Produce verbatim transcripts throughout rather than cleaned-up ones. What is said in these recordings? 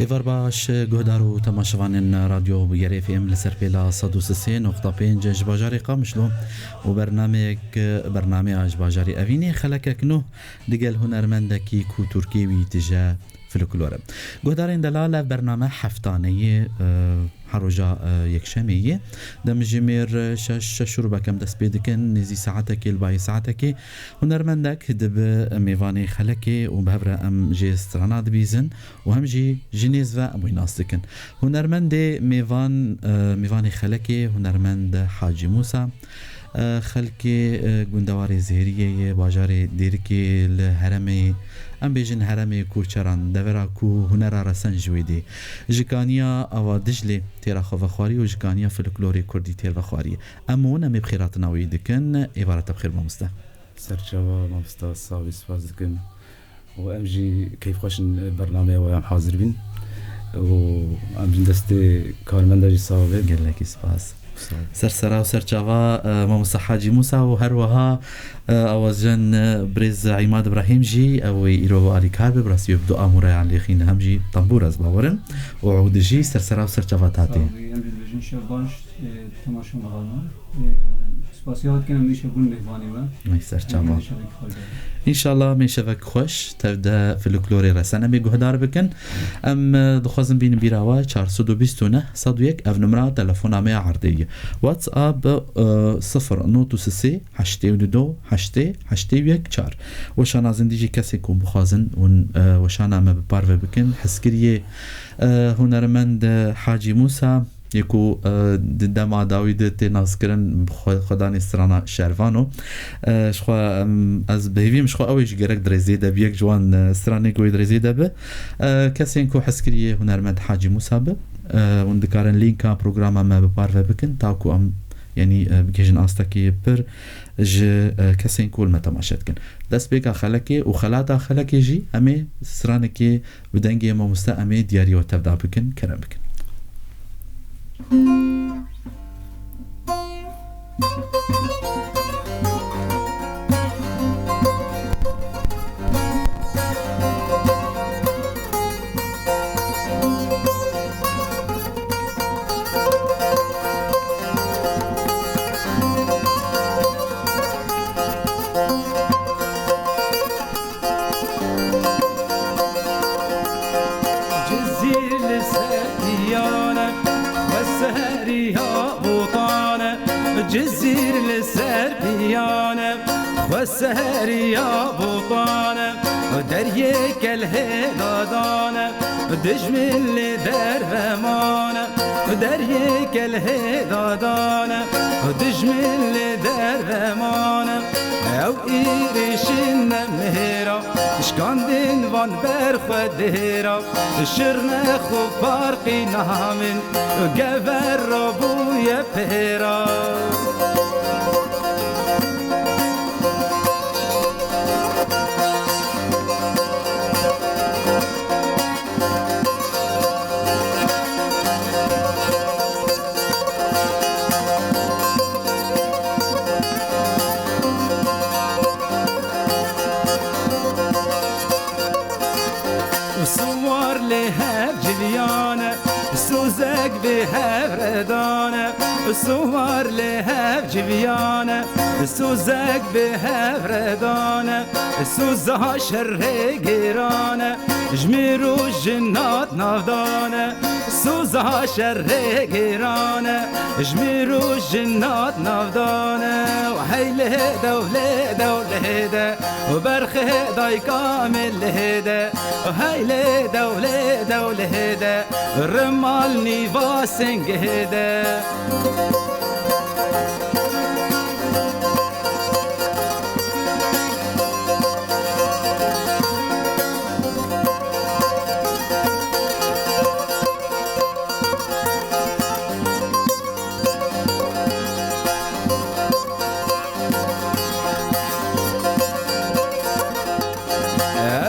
Êvar baş, guhdar û temaşevanên Radyo Bûyerê F M li ser pêla sed û sê noqta pênc ji bajarê Qamişlo û bernameyek, bernameya ji bajarê Evînê, xelekek nû digel hunermendekî ku tirkî wî tije folklor e. Guhdarên delal, ev bername heftaneyê, e, her roja, e, yekşemê ye. Demjimêr, e, şeş, şeş û rûbek em dest pê dikin, nêzî saetekê, li bayê saetekê. Hunermendek dibe mêvanê xelekê û bi hev re em jê strana dibîzin û hem jî ji nêz ve em wî nas dikin. Hunermendê mêvan, e, mêvanê xelekê, hunermend Hacî Mûsa, e, xelkê, e, gundewarê Zêriyê yê bajarê Dêrikê li herêmê, em bêjin herêmê Koçeran, devera ku hunera resen ji wê dê. Ji kaniya Ava Diclê têra xwe vexwarî û ji kaniya folklorê kurdî têr vexwarî. Em û em ê bi xêratina wî dikin. Êvara te bi xêr, mamoste. Serçava mamosta, sax bî, spas dikim. Û em jî keyfxweş in bernameya we em hazir bîn. Û em jî destê karmenda jî sax be. Gelekî spas. Sağ ol. Ser sera û ser çava, e, mamosta Hacî Mûsa û her wiha, e, awazên, e, birêz Îmad Îbrahîm jî, ew ê îro alîkar be, bi rastî wê bi dua û reyan lêxîne, hem jî tembûr, ez bawer im. Û Ûd jî ser sera û ser çava tatê. Sağ ol, em jî dibêjin şev baş, e, temaşevanê. E, spasiya dikim, em ê şev bûn mêvanê we. Ay, ser çava. Em ê şevek xweş be. Înşallah, em ê şevek xweş, tev de folklorê resen em ê guhdar bikin. Em, e, dixwazin bînin bîra we, çar sed û bîst û neh sed û yek, ev numra telefona me ya erdê ye. WhatsApp, e, sifir not sê, heştê û du, heştê, heştê û yek çar. Weşana zindî jî kesê ku bixwazin hûn, e, weşana me bi parve bikin, hezkiriyê, e, hunermend, e, Hacî Mûsa, yê ku, e, di dema dawî de tê naskirin, xwe-, xwedanê strana Şervan o. E, ji xwe, em, ez bi hêvî yim ji xwe ew ê ji gerek dirêzê de bi yek ji wan, e, stranê ku wê dirêzê de bi. E, kesên ku hezkiriyê hunermend Hacî Mûsa bi, e, hûn dikarin lînka programa me bi parve bikin, ta ku em, yanî, e, bigihîjin astekî pir ji, e, kesên ku li me temaşe dikin. Destpêka xelekê û xelata xelekê jî em ê stranekê bi dengê mamoste em ê diyariya we tevda bikin, kerem bikin. Cizîr li ser piyane, xwe seriya botane. Cizîr li ser piyane, xwe seriya botane. Deriyê kelhê dadane, dijmin li derve mane. Deriyê kelhê dadane, dijmin li derve mane. Ew êrişin ne mêra, şikandin van ber xwe dêra. Şirne xwe farqî namin, gever rabûye pêra. Suwar lê hev ciliyane, sozek bi hev redane. Suwar lê hev ciliyane, sozek bi hev redane. Soza şerê gêrane, ji mir û jinat navdane. Soza şerê gêrane, ji mir û jinat navdane. Hey lê dew lê dew lê de, berxê dayka min lê de. Hey lê dew lê dew lê de, rimal nîva singê de.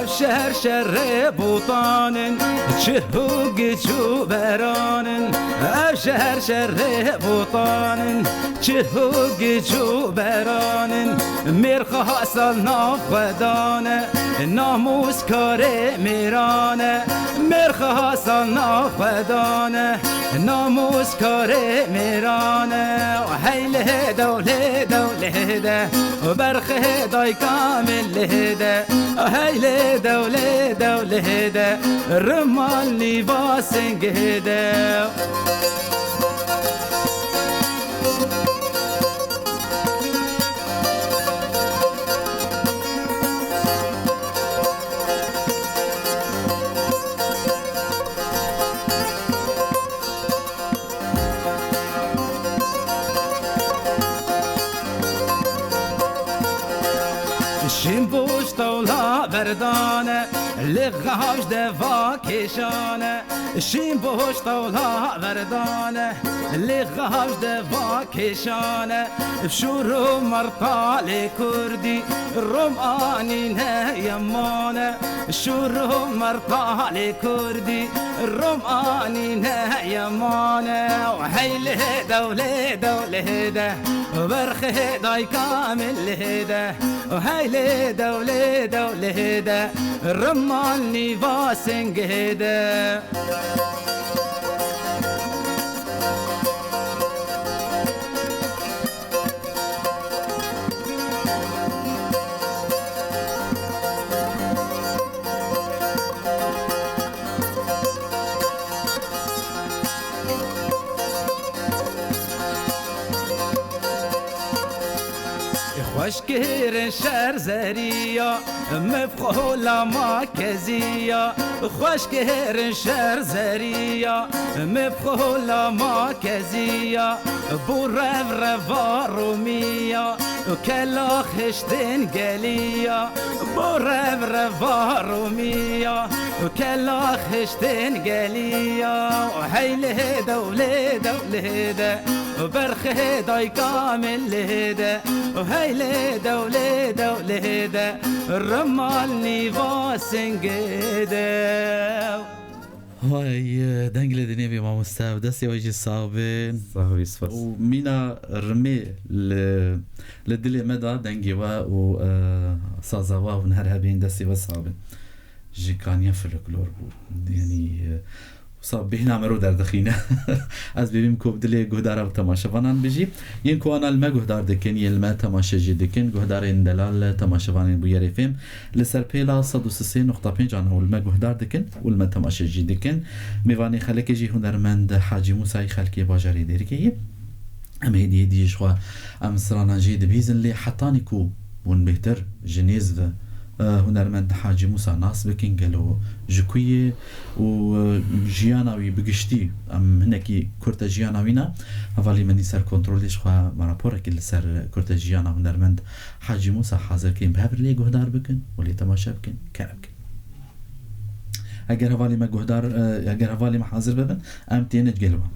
Ev şehr şerê botanin, çih û giç û beranin. Ev şehr şerê botanin, çih û giç û beranin. Mêrxasa nav xwedan e, namûskarê mêran e. Mêrxasa nav xwedan e, namûskarê mêran e. Hey lê dew lê dew lê de, berxê dayka min lê de. Hey lê dew lê dew lê de, rimal nîva singê de. Şîn boş tewla berdane, lê xaş deva kêşane. Şîn boş tewla berdane, lê xaş deva kêşane. Şûr û mertalê kurdî, rom anîne yemane. Şûr û mertalê kurdî, rom anîne yemane. Hey lê dew lê dew lê de, berxê dayka min lê de. Hey lê dew lê dew lê de, rimal nîva singê de. Xweşkirin şer zeriya, mifxola ma keziya. Xweşkirin şer zeriya, mifxola ma keziya. Bo rev reva romiya, kela xiştin geliya. Bo rev reva romiya, kela xiştin geliya. Hey lê dew lê dew lê de, berxê dayka min lê de. Hey lê dew lê dew lê de, rimal nîva singê de. Hay, deng li dinê bê mamoste, destê we jî sax bin. Sax bî, spas. Û mîna rimê li, li dilê me da dengê we û, e, saza we hûn her hebên destê we sax bin. Ji kaniya folklor bû. Yanî, e, wisa bêhna me ro derdixîne. Ez bêbîm ku bi dilê guhdara û temaşevanan bijî. Yên ku ana li me guhdar dikin, yên li me temaşe jî dikin, guhdarên delal, temaşevanên bûyerê fêm, li ser pêla sed û sisê noqta pênc ana û li me guhdar dikin û li me temaşe jî dikin. Mêvanê xelekê jî hunermend Hacî Mûsayî xelkê bajarê Dêrikê ye. Em hêdî hêdî ji xwe em stranan jê dibîzin, lê hetanî ku hûn bêhtir ji nêz ve, e, hunermend Hacî Mûsa nas bikin, gelo ji ku ye û, e, jiyana wî bi giştî, em hinekî kurte jiyana wî ne, hevalî min î ser kontrolê ji xwe me raporekî li ser kurte jiyana hunermend Hacî Mûsa hazir kir, em bi hev re lê guhdar bikin û lê temaşe bikin, kerem bikin. Eger hevalê me guhdar, e, eger hevalê me hazir bibin, em têne gel wan.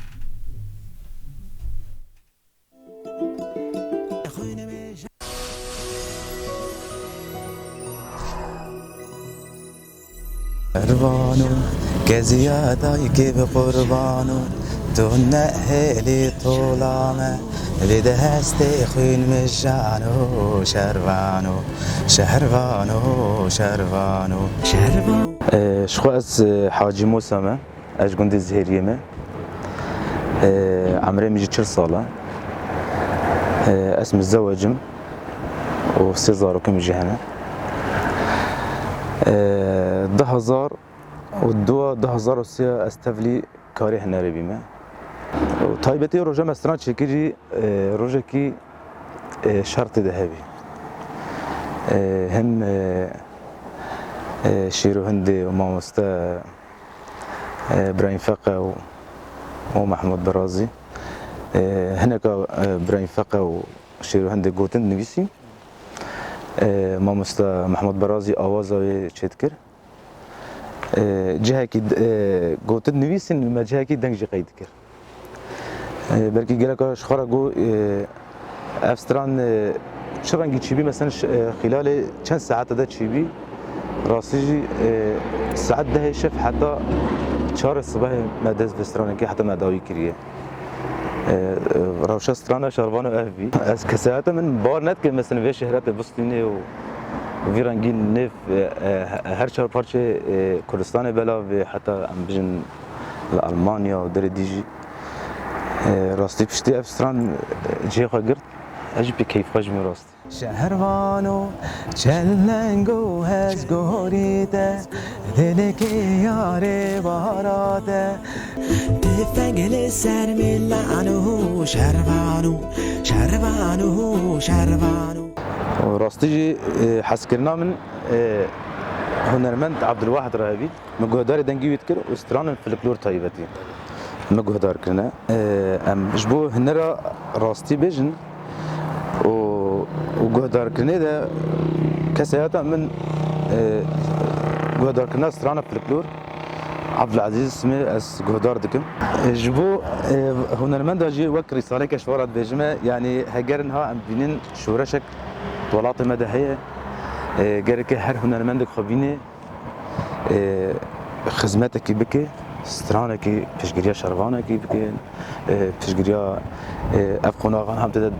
Şervano, keziya dayikê bi qurbano, tu nehêlî tola me, vê de hestê xwîn mijano, şervano, şervano, şervano, şervano. Ee, ji xwe ez, e, Hacî Mûsa me. Ez ji gundê Zihêriyê me. Ee, emrê min jî çil sal e. Ee, ez mizewec im û sê zarokê min jî hene. Ee, du hezar û du, du hezar û sê ez tevlî karê hunerê bîme. Û taybetî roja me stran çêkirî, ee, rojekî, ee, şer tê de hebî. Ee, hem, ee, ee, Şêro Hindê û mamoste e, Birahîm Feqe û, û Mehmûd Birazî. E, hineka, e, Birahîm Feqe û Şêro Hindê gotin nivîsîn. E, mamoste Mehmûd Birazî awaza wê çêdikir. E, cihekî, e, gotin nivîsîn, me cihekî deng jî qeyd dikir. E, belkî geleka ji xwe re got, e, ev stran, e, çi rengî çêbî, mesela, ş-, e, xîlalê çend saete de çêbî? Rastî jî, e, saet dehê şev heta çarê sibehê me dest bi stranekê heta me dawî kiriye. E, e, rewşa strana şervan û ev bî. Ez kesayeta min bar nedike, mesela vê şehretê bistînê û vî rengîn nêv, e, e, her çar parçeyê, e, Kurdistanê belav bê, heta em bijin li Almanya û derê dî jî. E, rastî piştî ev stran, e, cihê xwe girt, ez jî pê keyfxweş bûm rastî. Şehrvano, çeleng û hezgorî te, dilekê yarê bahara te. Tifeng li ser milan û şervan û, şervan û şervan û. Rastî jî, e, hezkirina min, e, hunermend Abdulwahid Rehevi. Min guhdarê dengê wî dikir û stranên folklor taybetî min guhdar kirine. Em ji bo hunera rastî bêjin û, û guhdarkirinê de kesayeta min, e, guhdarkirina strana folklor Abdulazîz Simê ez guhdar dikim. E, ji bo, e, hunermenda jî wek Rîsaleke ji we re dibêjime, yanî heger niha em bînin şoreşek di welatê me de heye, e, gereke her hunermendek xwe bîne. E, xizmetekî bike, stranekî piştgiriya şervanekî bike, e, piştgiriya, e, ev qonaxan hem tê de, e,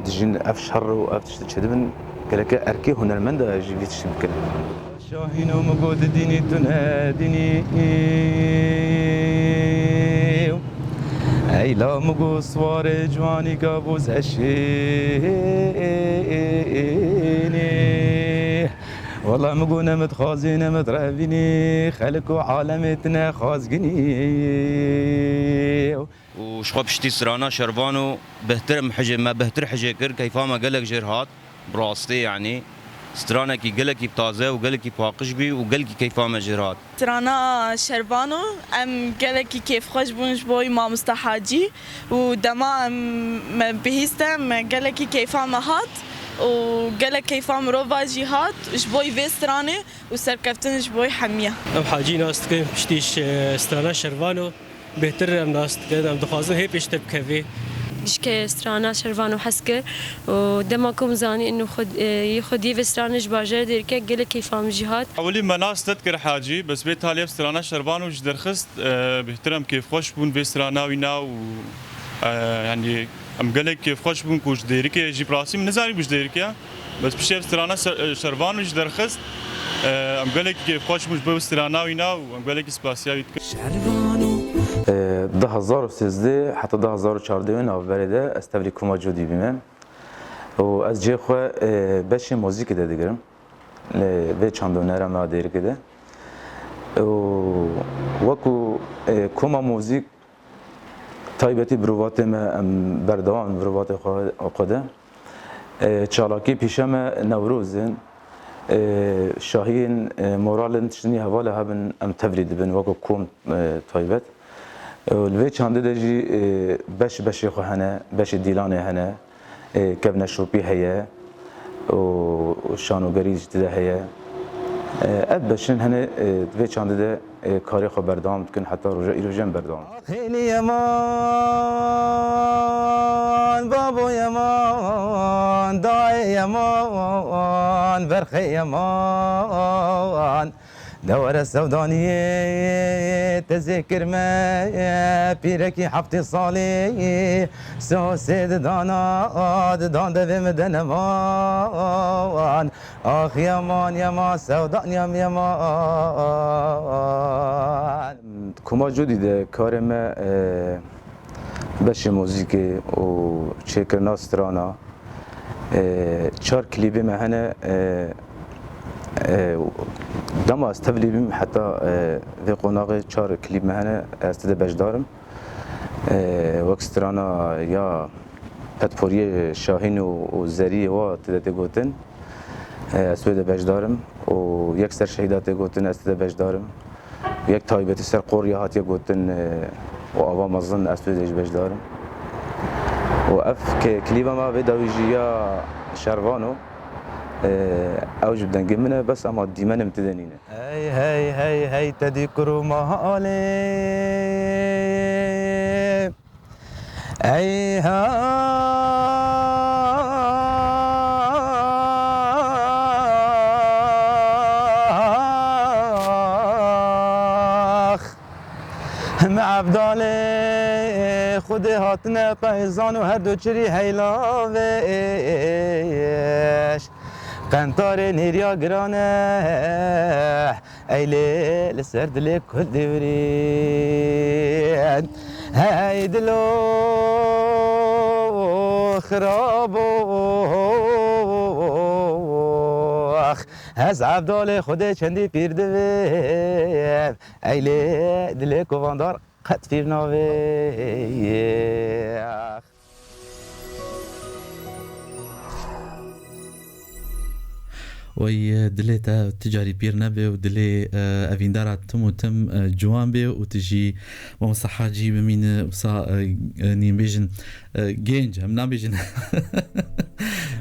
dijîn ev şer û ev tiştê çêdibin, gereke erkê hunermenda jî vî tiştî bike. Şahîno min got didînî tu nedînî. Eyla min got siwarê ciwanî gavo zeşênê. Wela min got ne min dixwazî, ne min direvînî, xelk û alemê tine xwazginî. Û ji xwe piştî strana şervan û bihtir em hijê, me bihtir hijê kir, keyfa me gelek jêr hat, bi rastî yanî stranekî gelekî taze û gelekî paqij bî û gelekî keyfa me jêr hat. Strana şervan û em gelekî kêfxweş bûn ji bo wî mamosta Hacî. Û dema em, me bihîste, me gelekî keyfa me hat û gelek keyfa mirova jî hat ji bo vê stranê û serkeftin ji bo hemiya. Em Hacî nas dikin, piştî ş-, strana şervan û bêhtir em nas dikin, em dixwazin hê pêştir bikevê. Ji ke strana şervan û hez kir û dema ku min zanî inu xwe, e, yê xwediyê vê stranê ji bajarê Dêrikê gelek keyfa min jî hat. Ewilî me nas nedikir Hacî, bes vê talî ev strana şervan û ji derxist. E, bêhtir em kêfxweş bûn vê strana wîna û, e, yanî em gelek kêfxweş bûn ku ji Dêrikê jî, bi rastî min nizanî ku ji Dêrikê ye. Bes piştî ev strana ser-, e, şervan û ji derxist, e, em gelek kêfxweş bûn ji bo strana wîna û em gelekî spasiya wî dikin. E, du hezar û sêzdeh heta du hezar û çardeh wê navberê de ez tevlî Koma Codî bîme. Û ez cihê xwe, e, beşê muzîkê de digirim. Li vê çandonera me ya Dêrikê de. Û wekû, e, koma muzîk taybetî bi rovatê me em berdewam in bi rovatê xwe, xwe de. E, çalakî pîşe me Newroz in. E, şahiyên, e, moralên tiştinî hevala hebin em tevlî dibin wekû kom, e, taybet. Û li vê çandê de jî, e, beş beşê xwe hene, beşê dîlanê hene. E, kevneşopî heye û şanogerî jî tide heye. E, ev beşên hene, e, di vê çandê de, e, karê xwe berdewam dikin heta roja îro jî em berdewam dikin. Xêlî yeman, babo yeman, dayê yeman, berxê yeman. De were sevdaniyê te zêkir me, pîrekî heftê salî, sosê didana, didan devê min de neman. Ax yeman, yeman, sevdaniyam yeman. Koma Codî de karê me, e, beşê muzîkê û çêkirina strana, E, çar klîbê me hene, e, e, dema ez tevlî bîm, heta, e, vê qonaxê çar klîb me hene, ez tide beşdar im. E, wek strana ya Petporiyê Şahîn û, û Zeriyê wa tide tê gotin. E, ez wê de beşdar im û Yek Ser Şehîda tê gotin, ez tide beşdar im. Yek taybetî ser Qorya hatiye gotin, e, û ava mezin ez wê de jî beşdar im. Û ev ke-, klîba me vê dawî jî ya Şervano, e, ew jî bi dengê min e, bes ema dîmenê min tide nîne. Hey, hey, hey, hey, te dî kur û malê. Ey ha. Ax. Me evdalê xwe Xwedê hatine peyzan û her du çirî heylavêş. Qentarê nêriya giran e, ey lê li ser dilê kul divirîn. Hey dilo xirabo, ez Evdalê Xwedê çendî pîr divêm. Ey lê dilê kovandar qet pîr navê. Wey, e, dilê te tu carî pîr nebe û dilê, e, evîndara tim û tim, e, ciwan bê û tu jî Mamosta Hacî bimîne wisa, e, e, nîmbêjin, e, gênc, em nabêjin.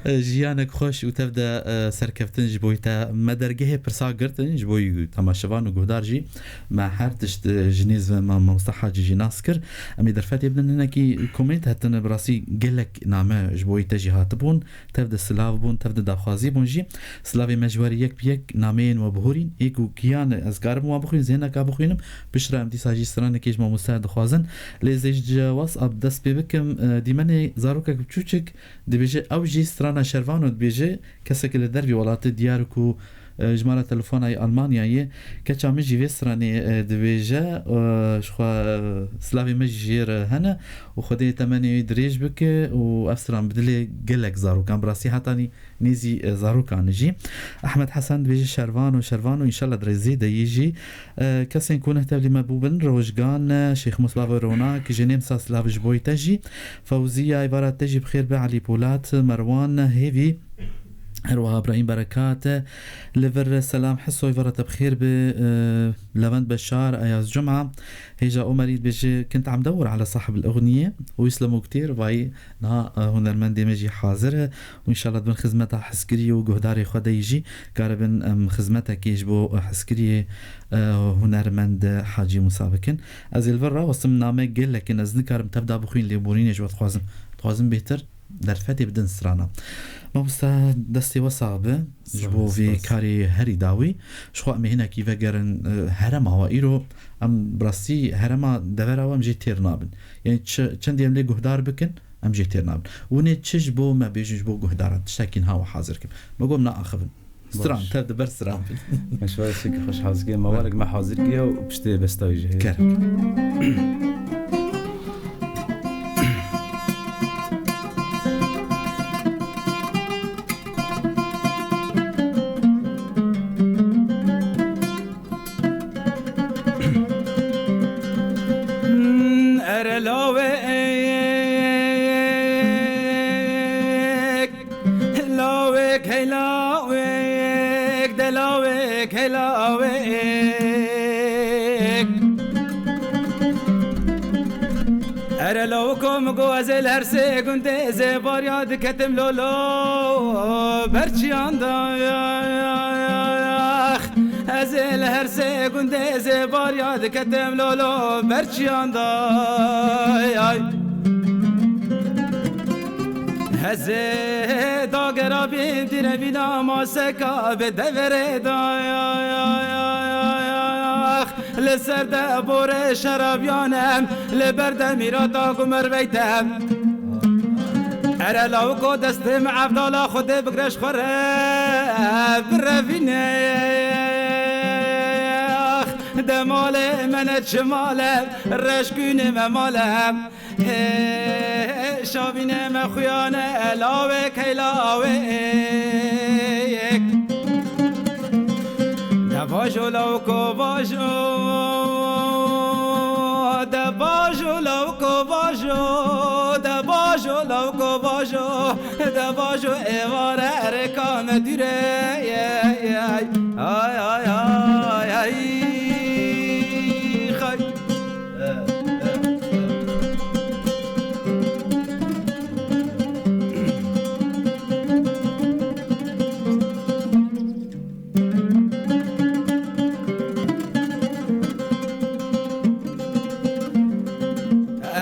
E, jiyanek xweş û tev de, e, serkeftin ji bo te me dergehê pirsa girtin, ji bo temaşevan û guhdar jî me her tişt, e, ji nêz ve me Mamosta Hacî jî nas kir. Em ê derfetê bidin hinekî komênt hetin, bi rastî gelek name ji bo te jî hatibûn. Tev de silav bûn, tev de daxwazî bûn jî. Silavê me ji we re yek bi yek nameyên we bihurîn. Ê ku giyan ez karim we bixwîn, zêneka bixwînim. Piştre em dîsa jî stranekê ji mamoste dixwazin. Lê ez ê ji WhatsApp dest pê bikim. E, dîmenê zarokek biçûçik dibêje, ew jî strana Şervano dibêje, keseke li dervî welatê diyar ku, e, jimara telefona yê Almanyayê, keça min jî vê stranê, e, dibêje, e, ji xwe, e, silavê me jî jê re hene û Xwedê temenê wî dirêj bike û ev stran bi dilê gelek zarokan, bi rastî hetanî nêzî, e, zarokan jî. Ehmed Hesen dibêje, Şervano, Şervano, înşallah di rêzê de yî jî. E, kesên ku neh tevlî me bûbin, Rojgan, Şêx Mustafa Ronak, Jinêm Saslav ji boyî te jî. Fewziya, êvara te jî bi xêr be, Elî Polat, Merwan, Hêvî, her wiha Îbrahîm Berekat, li vir Selam Hiso, êvara te bi xêr be, e, Levent Beşar, Eyaz Cuma, Hêja Omerî dibêje, كنت عم دور على صاحب الأغنية ويسلموا كتير، vayî niha, e, hunermendê me jî hazir e û înşallah di bin xizmeta hizkiriyê û guhdarê xwe de yî jî karibin em xizmetekê ji bo, e, hizkiriyê, e, hunermend Hacî Musa bikin. Ez ê li vir rawestim, name gelek in, ez nikarim tev da bixwîn, lê borînê ji we dixwazim. Dixwazim bêhtir derfetê bidin strana. Mamoste, destê we sax be ji Sağ bo ol, vê spas. karê herî dawî. Ji xwe em ê hinekî vegerin, e, herema we îro. Em bi rastî herema devera we em jê têr nabin. Yani çi, çendî em lê guhdar bikin, em jê têr nabin. Winê çi ji bo me bêjin, ji bo guhdaran, tiştekî niha we hazir kim. Me got, em naaxivin. Stran, Baş. tev di ber stran bin. Em şiva çekî xweş hazir kirin. Mawalek me hazir kiriye û piştê besta wî jî heye. Kerem. Ere lawek, lawek, hey lawek, de lawek, hey lawek. Ere lawko min got, ez ê li her sê gundê zêbarya diketim lolo, berçiyan da. Ez ê li her sê gundê zêbarya diketim lolo, berçiyan da. Ez ê dagera bîn dîre vîna maseka bi deverê da. Li ser de borê şerabiyan em, li ber de mîrata ku merveyt em. Ere lawiko destê me evdala Xwedê bigre ji xwe re birevîne. De malê me ne çi mal e, reşkûnê me mal e. Hê, şavînê me xuyane, lawek, hey lawek. De vajo lawko vajo, de vajo lawko vajo, de vajo lawko vajo, de vajo êvare ereka me dûre. Ay, ay, ay, ay. Xay.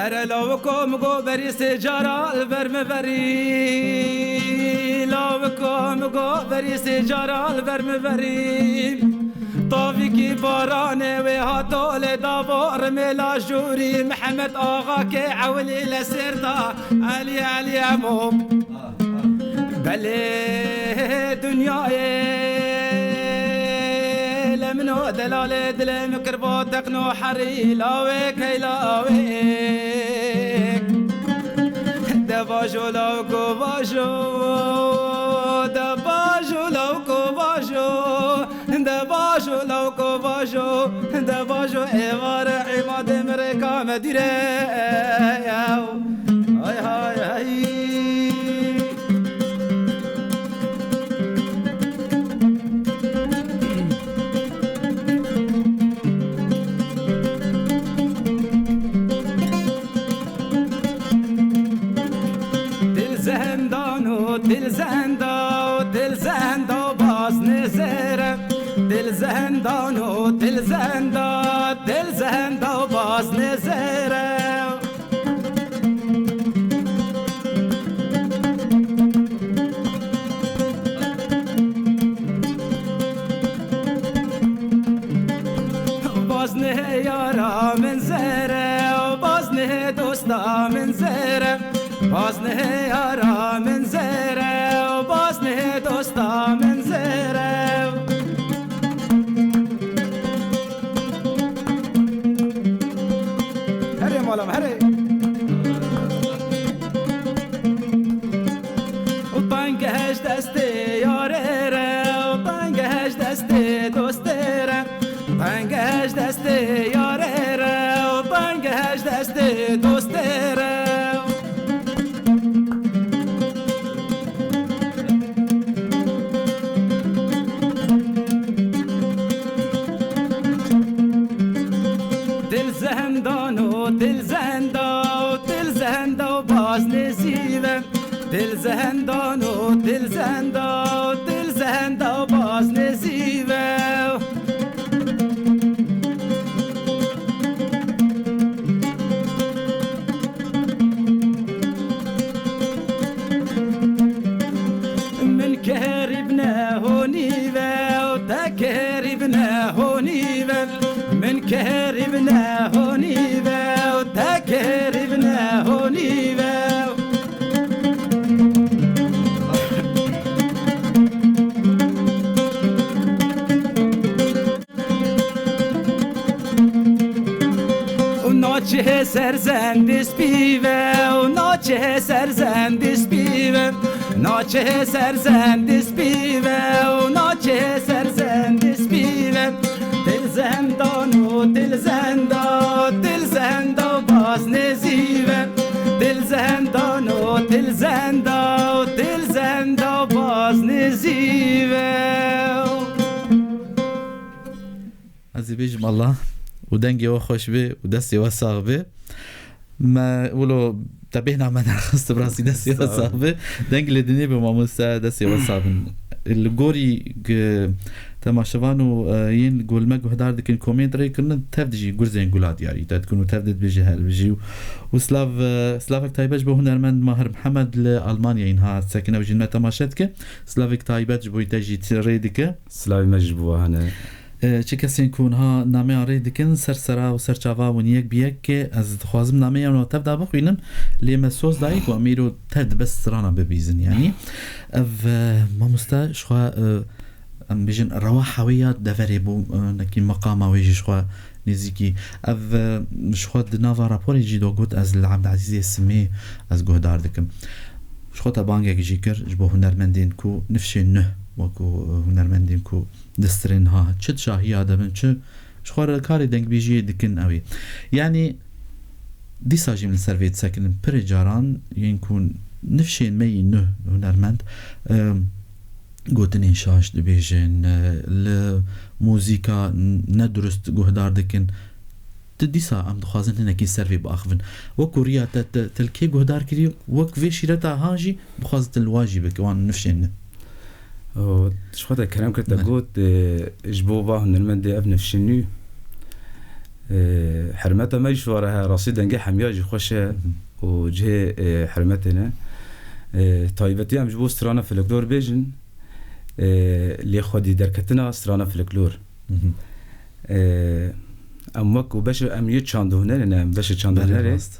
Ere lawiko min got berî sê cara li ber min verî. Lawiko min got berî sê cara li ber min verî. Tavîkî baranê wê hato lê davo rimê lajûrî Mihemed Axa kê ewilî le sêr da Elî Elî Emo. Belê dinyayê le min o delalê dilê min kir bo teqno herî lawê key lawê. De bajo lawko bajo, de bajo lawko bajo. De bajo lawko bajo, de bajo êvare îmadê min rêka me dîre. Hay hay hay. Dil zendano, dil zendo, dil zendo baz nêzêre. Dil zendano, dil zendo, dil zendo baz nêzêre. Baznê yara min zêre, baznê dosta min zêre. Baznê yara min zêre, baznê dosta min zêre. Herê malam, herê. Û teng hej destê yarê re, û teng hej destê dostê re. Teng hej destê yarê re, û teng hej destê dostê re. Dil zendano, dil zendo, dil zendo baz nêzîve. Dil zendano, dil zendo, dil zendo baz nêzîve. Min kerî bine honî ve û te kerî bine honî ve. Min kerî bine honî ve û te kerî bine honî ve. Û naçe ser zendê spî ve, û naçe ser zendê spî ve, naçe ser zendê spî ve, û naçe ser zendê spî ve. Dil zendano, dil zendo, dil zendo baz nêzîve. Dil zendano, dil zendo, dil zendo baz nêzîve. Ez ê bêjim Allah û dengê we xweş be û destê we sax be. Me wilo te bêhna me nexist, bi rastî destê we Sağ ol. Sax be. Deng li dinê be mamoste, destê we sax bin. Li gorî g-, temaşevan û, e, yên gol me guhdar dikin, komênt rê kirinin, tev dijî gurzên gula diyarî te dikin û tev dibêje helbijî û, û silav, e, silavek taybet ji bo hunermend Mahir Mihemed li Almanyayê niha sekine û jin me temaşe dike. Silavek taybet ji bo te jî rê dike. Silavê me ji bo we hene. E, çi kesên ku niha nameyan rê dikin, ser sera û ser çava hûn yek bi yek, ez dixwazim nameyan wan tev da bixwînim, lê me soz dayî ku em îro tev dibe strana bibîzin, yanî. Ev, e, mamoste, ji xwe, e, em bêjin, rewa hewê ya deverê bû, e, nekî meqama wê jî ji xwe nêzîkî. Ev, e, ji xwe di nava raporê jî de got, ez li Ebdilezîzê Simê ez guhdar dikim. Ji xwe te bangek jî kir, ji bo hunermendên ku nifşên nuh, wekû, e, hunermendên ku di stirên ha, çi di şahiya de bin, çi ji xwe re karê dengbêjiyê dikin ew ê. Yanî dîsa jî em li ser vê disekinin. Pirê caran yên ku nifşên me yî nuh hunermend, e, gotinên şaş dibêjin, e, li muzîka n-, nedurust guhdar dikin. Tu dîsa em dixwazin hinekî ser vê biaxivin. Wek ku riya te, te, te li kê guhdar kirî, wek vê şîreta ha jî bixwazin tu li wa jî bike, wan nifşên ne. Û ji xwe te kerem kir, te Ne. got, e, ji bo va hunermendê ev nifşên nû. E, hermeta me ji wara he, rastî dengê hemiya jî xweş e Hı hı. û cihê, e, hermetê ne. E, taybetî em ji bo strana folklor bêjin, e, lê xwedî derketina strana folklor. Hı hı. E, em wek û beşê, em yê çandhunerê ne, em beşê Belê, çandhunerê. Rast.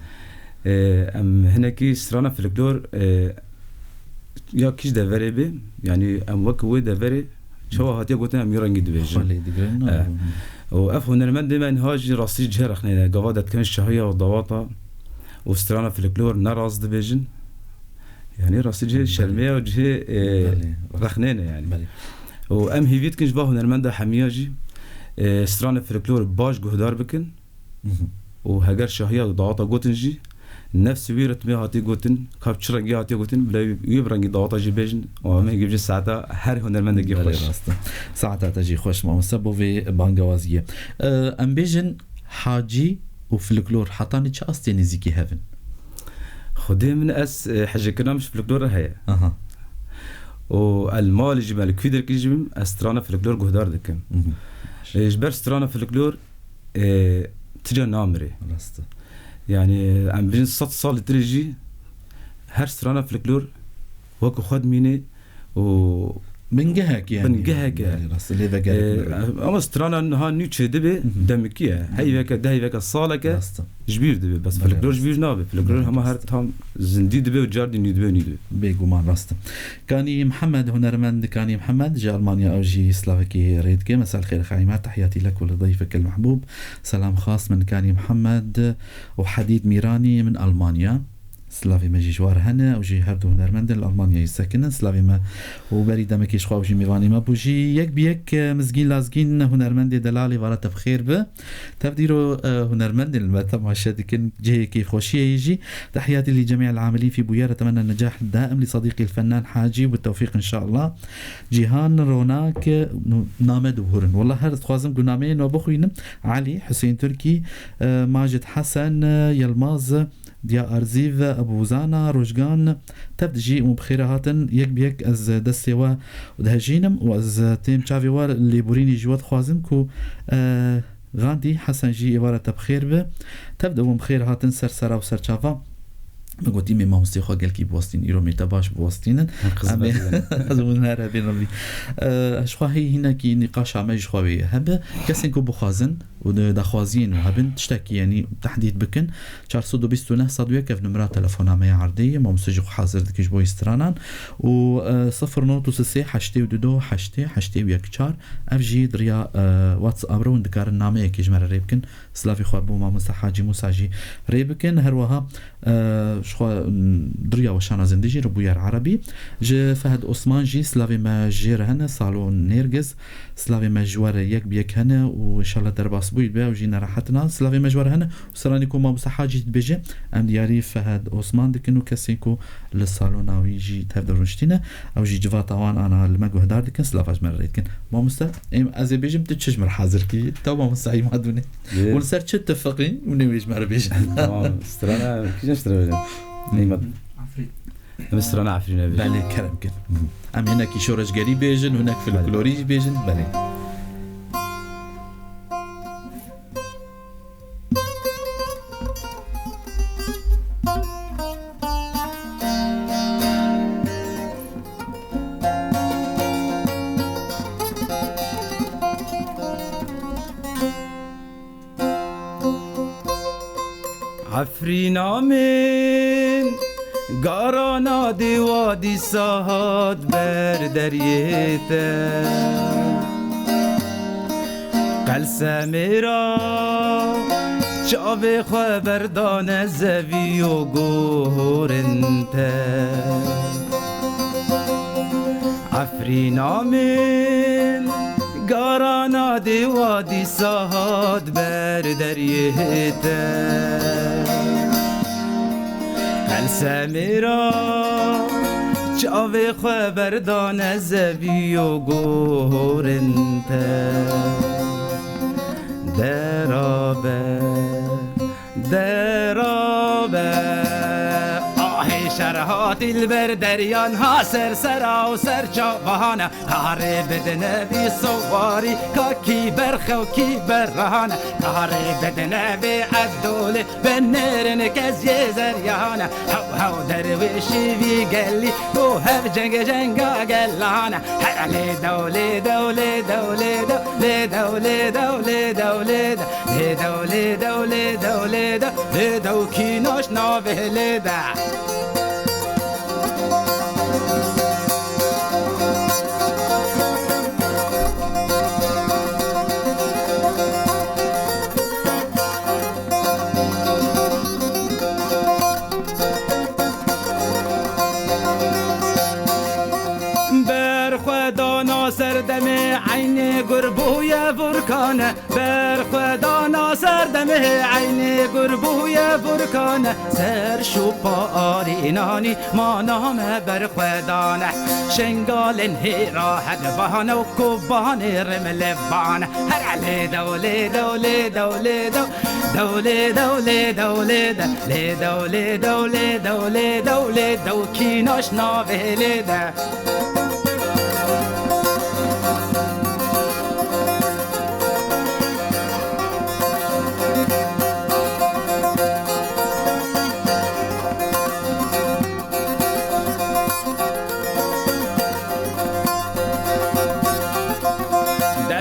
E, em hinekî strana folklor, e, ya kîj deverê be, yanî em wek wê deverê çawa hatiye gotin, em yê rengî dibêjin. Xwe lê digirin, E, hı. Û ev hunermendê me niha jî rastî cihê rexneyne. Gava de dikin şahiya û dawata û strana folklor ne rast dibêjin. Yanî rastî cihê Belê. şermê ye û cihê, e, Belê. rexneyne yanî. Belê. Û em hêvî dikin ji va hunermenda hemiya jî, e, strana folklor baş guhdar bikin. Mhm. Û heger şahiya dawata gotin jî, nefsî wî ritmê hatiye gotin, ka bi çi rengî hatiye gotin, bila wî bi rengî dawata jî bêjin. Û em ê gibjin saeta her hunermendekî Belê xweş. rast e. Saeta te jî xweş mamoste bo vê bangewaziyê. E, em bêjin hacî û folklor hetanî çi astê nêzîkî hev in? Xwedê min ez, e, hejêkirina min ji folklor re heye. Aha. Û el malê jî me li kû derkî jî bim, ez strana folklor guhdar dikim. Mhm. E, ji ber strana folklor, e, tija namire. Rast e. Yani, em bijin sed salî tirê jî her strana folklor wekî xwe dimîne û Bingehek yani. Bingehek e. Yani, rast e, lê vegerek E, nebe. Ama strana niha nû çêdibe, Hı hı. demikî ye. Heyveke, deheyveke, saleke Rast e. ji bîr dibe. Bes Belê, folklor rast. ji bîr nabe. Folklor Belê, hema her rast. tam zindî dibe û cardî nû dibe û nû dibe. Bêguman rast e. Kanî Mihemed, hunermend Kanî Mihemed ji Almanya ew jî slavekî rê dike. Mesel xêr xayma, tehyatî lek û li dayfek el mehbûb. Selam xas min Kanî Mihemed û Hedîd Mîranî min Almanya. Slavê me jî ji war hene, ew jî her du hunermend in li Almanyayê sekinin. Slavê me û berî demekê ji xwe ew jî mêvanê me bû. Jî yek bi yek, e, Mizgîn Lazgîn hunermendê delalê vara te bi xêr bi. Tev dîro, e, hunermendên li me temaşe dikin, cihê kêfxweşiyê yê jî. Tehyatî li cemî el amilîn fî bûyer, etemena necah daim li sedîqî el fennan Hacî û bi tewfîq inşallah. Cîhan Ronak, e, name dibûrin. Wallah her dixwazim ku nameyên we bixwînim. Elî, Husên Tirkî, e, Macid Hesen, e, Yilmaz, Diya Arzîv, Ebûzana, Rojgan, tev dijî û bi xêre hatin, yek bi yek ez destê we dihejînim û ez têm çavê we, lêborînê ji we dixwazim ku, e, Gandî Hesen jî êvara te bi xêr be. Tev de hûn bi xêr hatin ser sera û ser çava. Me gotî, mê mamostê xwe gelkî biwestîn, îro mê te baş biwestînin. Em ê, ez hûn her hebên revî. E, ji xwe hî hinekî nîqaşa me ji xwe wê hebe. Kesên ku bixwazin, û di daxwaziyên û hebin tiştekî, yanî tehdîd bikin, çar sed û bîst û neh sed û yek ev numera telefona me ya erdê ye, mamoste jî xwe hazir dike ji bo stranan û, e, sifir not û sê heştê û du heştê heştê û yek çar, ev jî di riya, e, WhatsApp re hûn dikarin nameyekê ji me re rê bikin, slavê xwe bo mamoste Hacî Mûsa jî rê bikin, her wiha Eee, ji xwe, m, di riya weşana zindî jî, Ribûyer Erebî. Ji Fehd Osman jî slavê me jê re hene, Salon Nêrgiz. Slavê me ji we re yek bi yek hene û înşallah derbas bûyî be, ew jî nerehetina. Slavê me ji we re hene û seranî ku mamoste Hacî dibêje, em diyarî Fehd Osman dikin û kesên ku li salona wî jî tev de rûniştîne, ew jî civata wan ana li me guhdar dikin, slava ji me re rê dikin. Mamoste, êm ez ê bêjim, tu çi ji min re hazir kî? Tew mamoste Îmadûnê. Ê. Hûn li ser çi tifiqîn û nêwê ji me re bêjin? Tamam, strana, kîjan strana bêjin? Neymat. Efrîn. Em strana Efrîne bêjin. Belê, kerem kin. Em hinekî şoreşgerî bêjin, hinek Belê. folklorî jî bêjin. Belê. Efrîna min, garana dê wa dîsa hat ber deriyê te. Qelsemê ra çavê xwe berdane zevî û gorin te. Efrîna min, garana dê wa dîsa hat ber deriyê te. Qelsemê ra çavê xwe berdane zevî û gorin te. Derabe, derabe. Ahê şer hatî li ber deriyan ha ser sera û ser çavana. Karê bidine vî sowarî, ka kî berxe û kî berrahane. Karê bidine vê ev dolê, binêrin kes yê zeryane. Hew hew derwêşî vî gelî, bo hev cenge cenga gelane. Her lê dew, lê dew, lê dew, lê dew. Lê dew, lê dew, lê dew, lê dew. Lê dew, lê dew, lê dew, lê dew. Lê dew kî naş navê lê de. Berxwedana serdemê eynê gur bûye vurkane. Berxwedana serdemê eynê gur bûye vurkane. Ser şûpa arînanî mana me berxwedane. Şengalên hêra hedbane û kobanê rimlevane. Here lê dew, lê dew, lê dew, lê dew. Dew lê dew, lê dew, lê de. Lê dew, lê dew, lê dew, lê dew, lê dew. Kî naş navê lê de.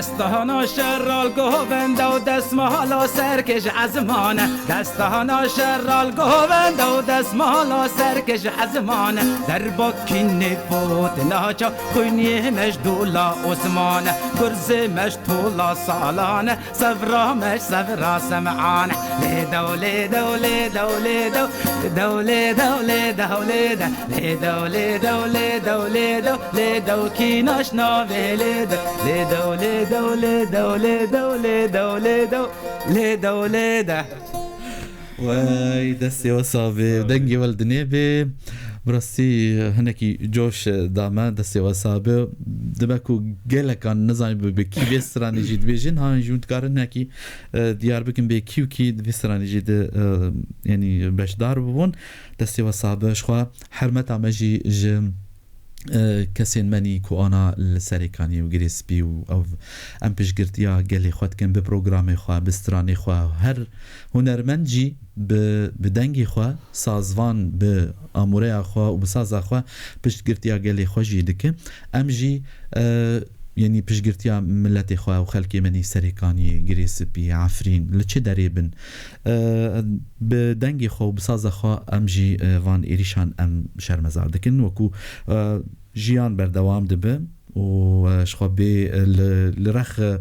Destana şeral govenda û destmala serkêj ezmane. Destana şeral govenda û destmala serkêj ezmane. Derbakî nêfot naça xwîniyê me ji dûla Osmane. Gurzê me ji tola Salane. Sevra me ji sevra Sem'ane. Lê dew, lê dew, lê dew, lê dew. Dew, lê dew, lê dew, lê de. Lê dew, lê dew, lê dew, lê dew. Lê dew kî naş navê lê de. Lê dew, lê dew, lê dew, lê dew, lê dew, lê dew. Lê dew, lê de. Wey, destê we sax be. Sağ ol. Dengê we li dinê be. Bi rastî hinekî coş da me, destê we sax be. Dibe ku gelekan nizanî bi, bi kî vê stranê jî dibêjin. Ha, jî hûn dikarin hinekî, e, diyar bikin bê kî û kî di vê stranê jî di, e, yanî beşdar bibûn. Destê we sax be. Ji xwe hermeta me jî ji e, kesên me nî ku ana li Serêkaniyê û Girê Spî û ew, em piştgirtiya gelê xwe dikin bi programê xwe, bi stranê xwe. Her hunermend jî bi, bi dengê xwe, sazvan bi amûreya xwe û bi saza xwe piştgirtiya gelê xwe jî dike. Em jî, e, yanî piştgirtiya miletê xwe û xelkê me nî Serêkaniyê, Girê Spî, Efrîn, li çi derê bin, e, bi dengê xwe û bi saza xwe em jî, e, van êrîşan em şermezar dikin. Wekû, e, jiyan berdewam dibe û, e, ji xwe bê, e, li, li rex, e,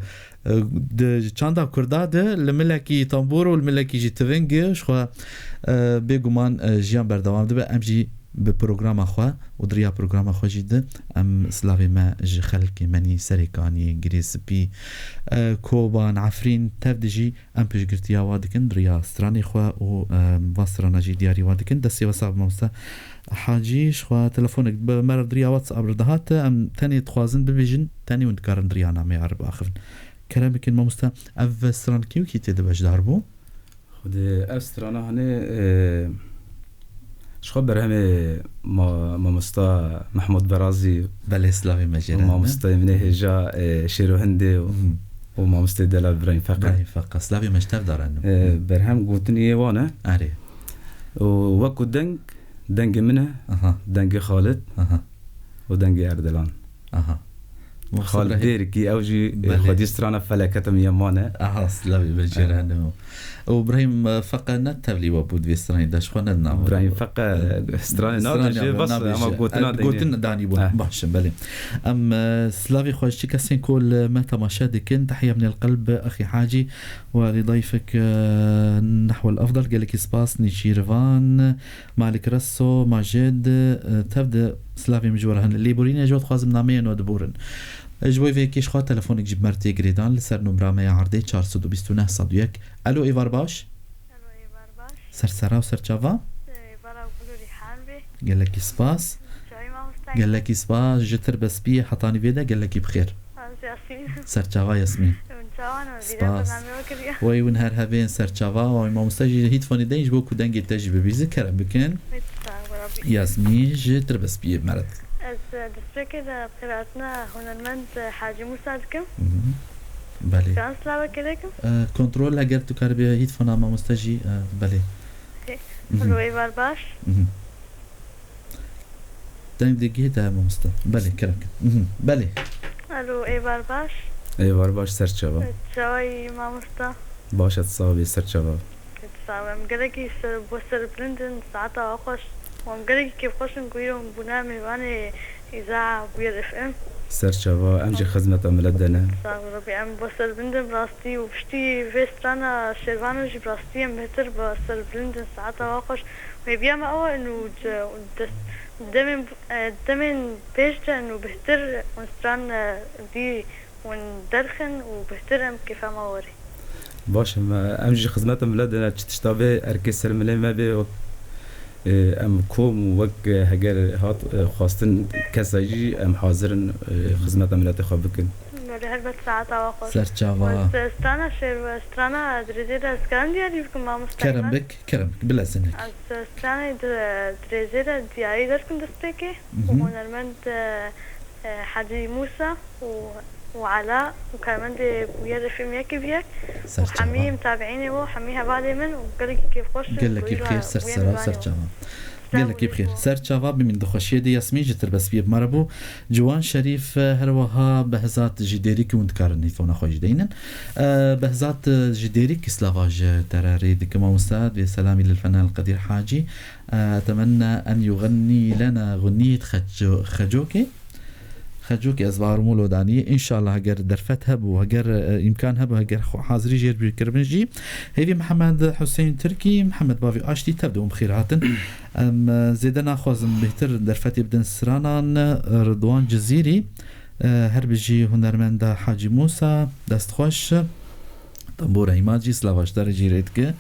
di çanda Kurda de li milekî tambûr û li milekî jî tiving, ji xwe, e, bêguman, e, jiyan berdewam dibe. Em jî bi programa xwe û di riya programa xwe jî de em silavê me ji xelkê me nî Serêkaniyê, Girê Spî, e, Koban, Efrîn tev de jî em piştgirtiya wa dikin, di riya stranê xwe û, e, va strana jî diyarî wa dikin. Destê we sax be mamoste Hacî, ji xwe telefonek bi me re di riya WhatsApp re dihate, em tenê dixwazin bibêjin, tenê hûn dikarin di riya nameya re biaxivin. Kerem bikin mamoste, ev stran kî û kî tê de beşdar bû? Xwedê ev strana hene, e, ji xwe berhemê ma-, mamosta Mehmûd Berazî Belê, silavê me jê û re hene. Mamostayê min ê hêja, e, Şêro Hindê û, Mhm. û mamostayê delal Birahîm Feqe. Birahîm Feqe, silavê me ji tev de re hene. E, Mhm. berhem gotinê yê wan e. Erê. Û wekû deng, dengê min e, Aha. dengê Xalid Aha. û dengê Erdelan. Aha. Xal Birahîm. Dêrikî ew jî, e, Belê. xwedî strana feleketa min ya mane. Aha, silavê be jê re hene. Û Birahîm, e, Feqe ne tevlî we bû di vê stranê de, ji xwe ne di nav we Birahîm bû. Feqe, E, stranê stranê nabêje, nabêje, bas, e, ama gotina e, dengê. Gotin danî bû. Eh. Baş e, belê. Em, e, silavê xwe ji kesên ku li me temaşe dikin, تحية من القلب أخي حاجي ولضيفك، e, نحو الأفضل. Gelekî spas, Nîçîrvan. Malik Reso, Majid, e, tev de silavê min ji we re hene. Lêborînê ji we dixwazim nameyên we diborin. E, ji bo vê yekê ji xwe telefonek ji me re tê girêdan li ser numra me ya erdê çar sed û bîst û neh sed û yek. Alo, êvar baş? Alo, êvar baş. Ser sera û ser çava? Êvara gul û rîhan bê. Gelekî spas. Çavî mamoste. Gelekî spas. Ji Tirbespiyê hetanî vê de gelekî bi xêr. Ez Yasmîn. Serçava Yasmîn. Hûn çawan in? Spas. Wey hûn her hebên serçava. Wey mamoste jî hît fonê deyin ji bo ku dengê te jî bibîze, kerem bikin. Yasmîn ji Tirbespiyê me re. Ez, e, destpêkê de pêrhatina hunermend, e, Hacî Mûsa dikim. Mhm. Belê. Kan silavekê dikim. E, kontrol eger tu karibê hît fona mamoste jî, e, belê. Okey. Mhm. Alo, êvar baş. Mhm. Deng digihê te mamoste. Belê, kerem ke. Mhm, belê. Alo, êvar baş. Êvar baş, ser çava. Çawayî mamosta? Baş e, tu sax bî, ser çava. Tu sax be. Em gelekî ser, bo serbilind in, saeta we xweş. Em gelekî kêfxweş in ku îro em bûne mêvanê Îza Bûyer F M. Ser çava, em jî xizmeta milet de ne. Sağ ol Rabî, em bo serbilind in bi rastî û piştî vê strana Şervano jî bi rastî em bêhtir bo serbilind in, saeta we xweş. Hêviya me ew in û ce-, û dest, demên, e, demên pêş de in û bêhtir hûn stran, e, dî hûn derxin û bêhtir em kêfa me werê. Baş e, me, em jî xizmeta milet de ne, çi tişta vê erkê ser milê me bê, e, em kom û wek, e, heger hat, e, xwestin kesa jî em hazir in, e, xizmeta miletê xwe bikin. Belê, helbet saeta we xweş. Ser çava. Û strana şêr, strana dirêjê de ez karim diyarî bikim mamosta Kerem Îvan? Bik, kerem bik, bilezin hek. Ez stranê di-, dirêjê de diyarî derkim destpêkê. Mhm. Û hunermend, e, e, Hecî Mûsa û, û Ela û karmendê Bûyer F M yekê bi yek. Ser çava. Û hemî mutabiînê we, hemî hevalê min û gelekî kêfxweş in. Gelekî bi xêr, ser sera, ser çava. Gelekî bi xêr. Ser çava bimîn di xweşiyê de Yasmîn ji Tirbespiyê bi me re bû. Ciwan Şerîf, e, her wiha Behzat ji Dêrîk hûn dikarin nîfona xwe jî deynin. E, Behzat, e, ji Dêrîk slava ji te re rê dikim. Mamosta, divê selamî lil fenan Qedîr Hacî. E, أتمنى أن يغني لنا غنية خجو-، خجوكي. Xecokê ez barim û lodanî. Înşallah heger derfet hebû, heger, e, îmkan hebû, heger xwe hazirî jêr bîr kiribin jî. Hêvî Mihemed Huseyîn Tirkî, Mihemed Bavî Aştî, tev de hûn bi xêr hatin. Em, e, zêde naxwazim bêhtir derfetê bidin stranan, e, Ridwan Cizîrî, e, her bijî hunermenda Hacî Mûsa, dest xweş. Tembûra Hîmacî, slava ji te re jî rê dike.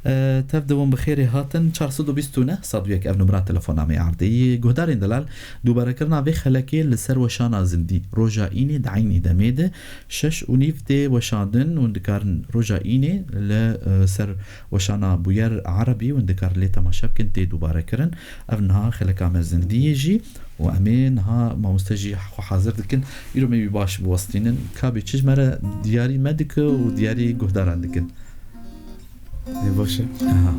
E, tev de hûn bi xêrê hatin. Çar sed û bîst û neh sed û yek ev numera telefona me ardê. Guhdarên delal, dubare kirina vê xelekê li ser weşana zindî. Roja Înê di eynî demê de şeş û nîv tê weşandin. Hûn dikarin roja Înê li, e, ser weşana Bûyer Erebî, hûn dikarin lê temaşe bikin, tê dubare kirin. Ev niha xeleka me zindî ye jî. Û em ê niha mamoste jî xwe hazir dikin. Îro me wî baş biwestînin. Ka bê çi ji me re diyarî me dike û diyarî guhdaran dikin. Ê, baş e. Aha.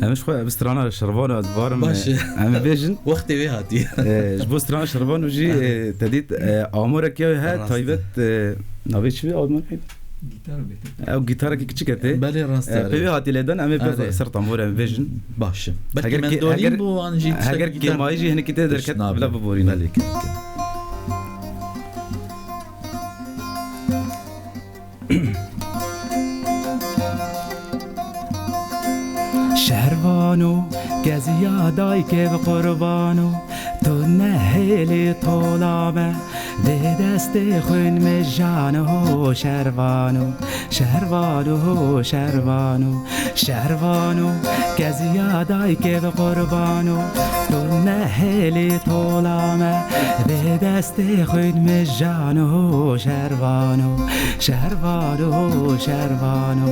Em ji xwe bi strana Şervano ez barim, Baş e. Em ê bêjin. Wextê wê hatiye. E, ji bo strana Şervano jî, e, te dît, e, amoreke he Rast e. Taybet, e, navê çi be amoreke? Gîtar bêtir. Ew gîtarekî kiçik e tê. Belê, rast e, E, pê wê hatî lêdan, em ê bi Erê. Ser tambûrê em bêjin. Baş e. Belkî Heger kê-, mendolîn heger, bû, an jî ser heger gîtar. Kêmayî jî hinekî tê derket, Tişt nabe. Bila biborîne. Belê, kê, kê. Şervano, keziya daykê bi qurbano, tu nehêlî tola me, dê destê xwîn mijano. Şervano, şervano, şervano, şervano, keziya daykê bi qurbano, tu nehêlî tola me, dê destê xwîn mijano. Şervano, şervano, şervano,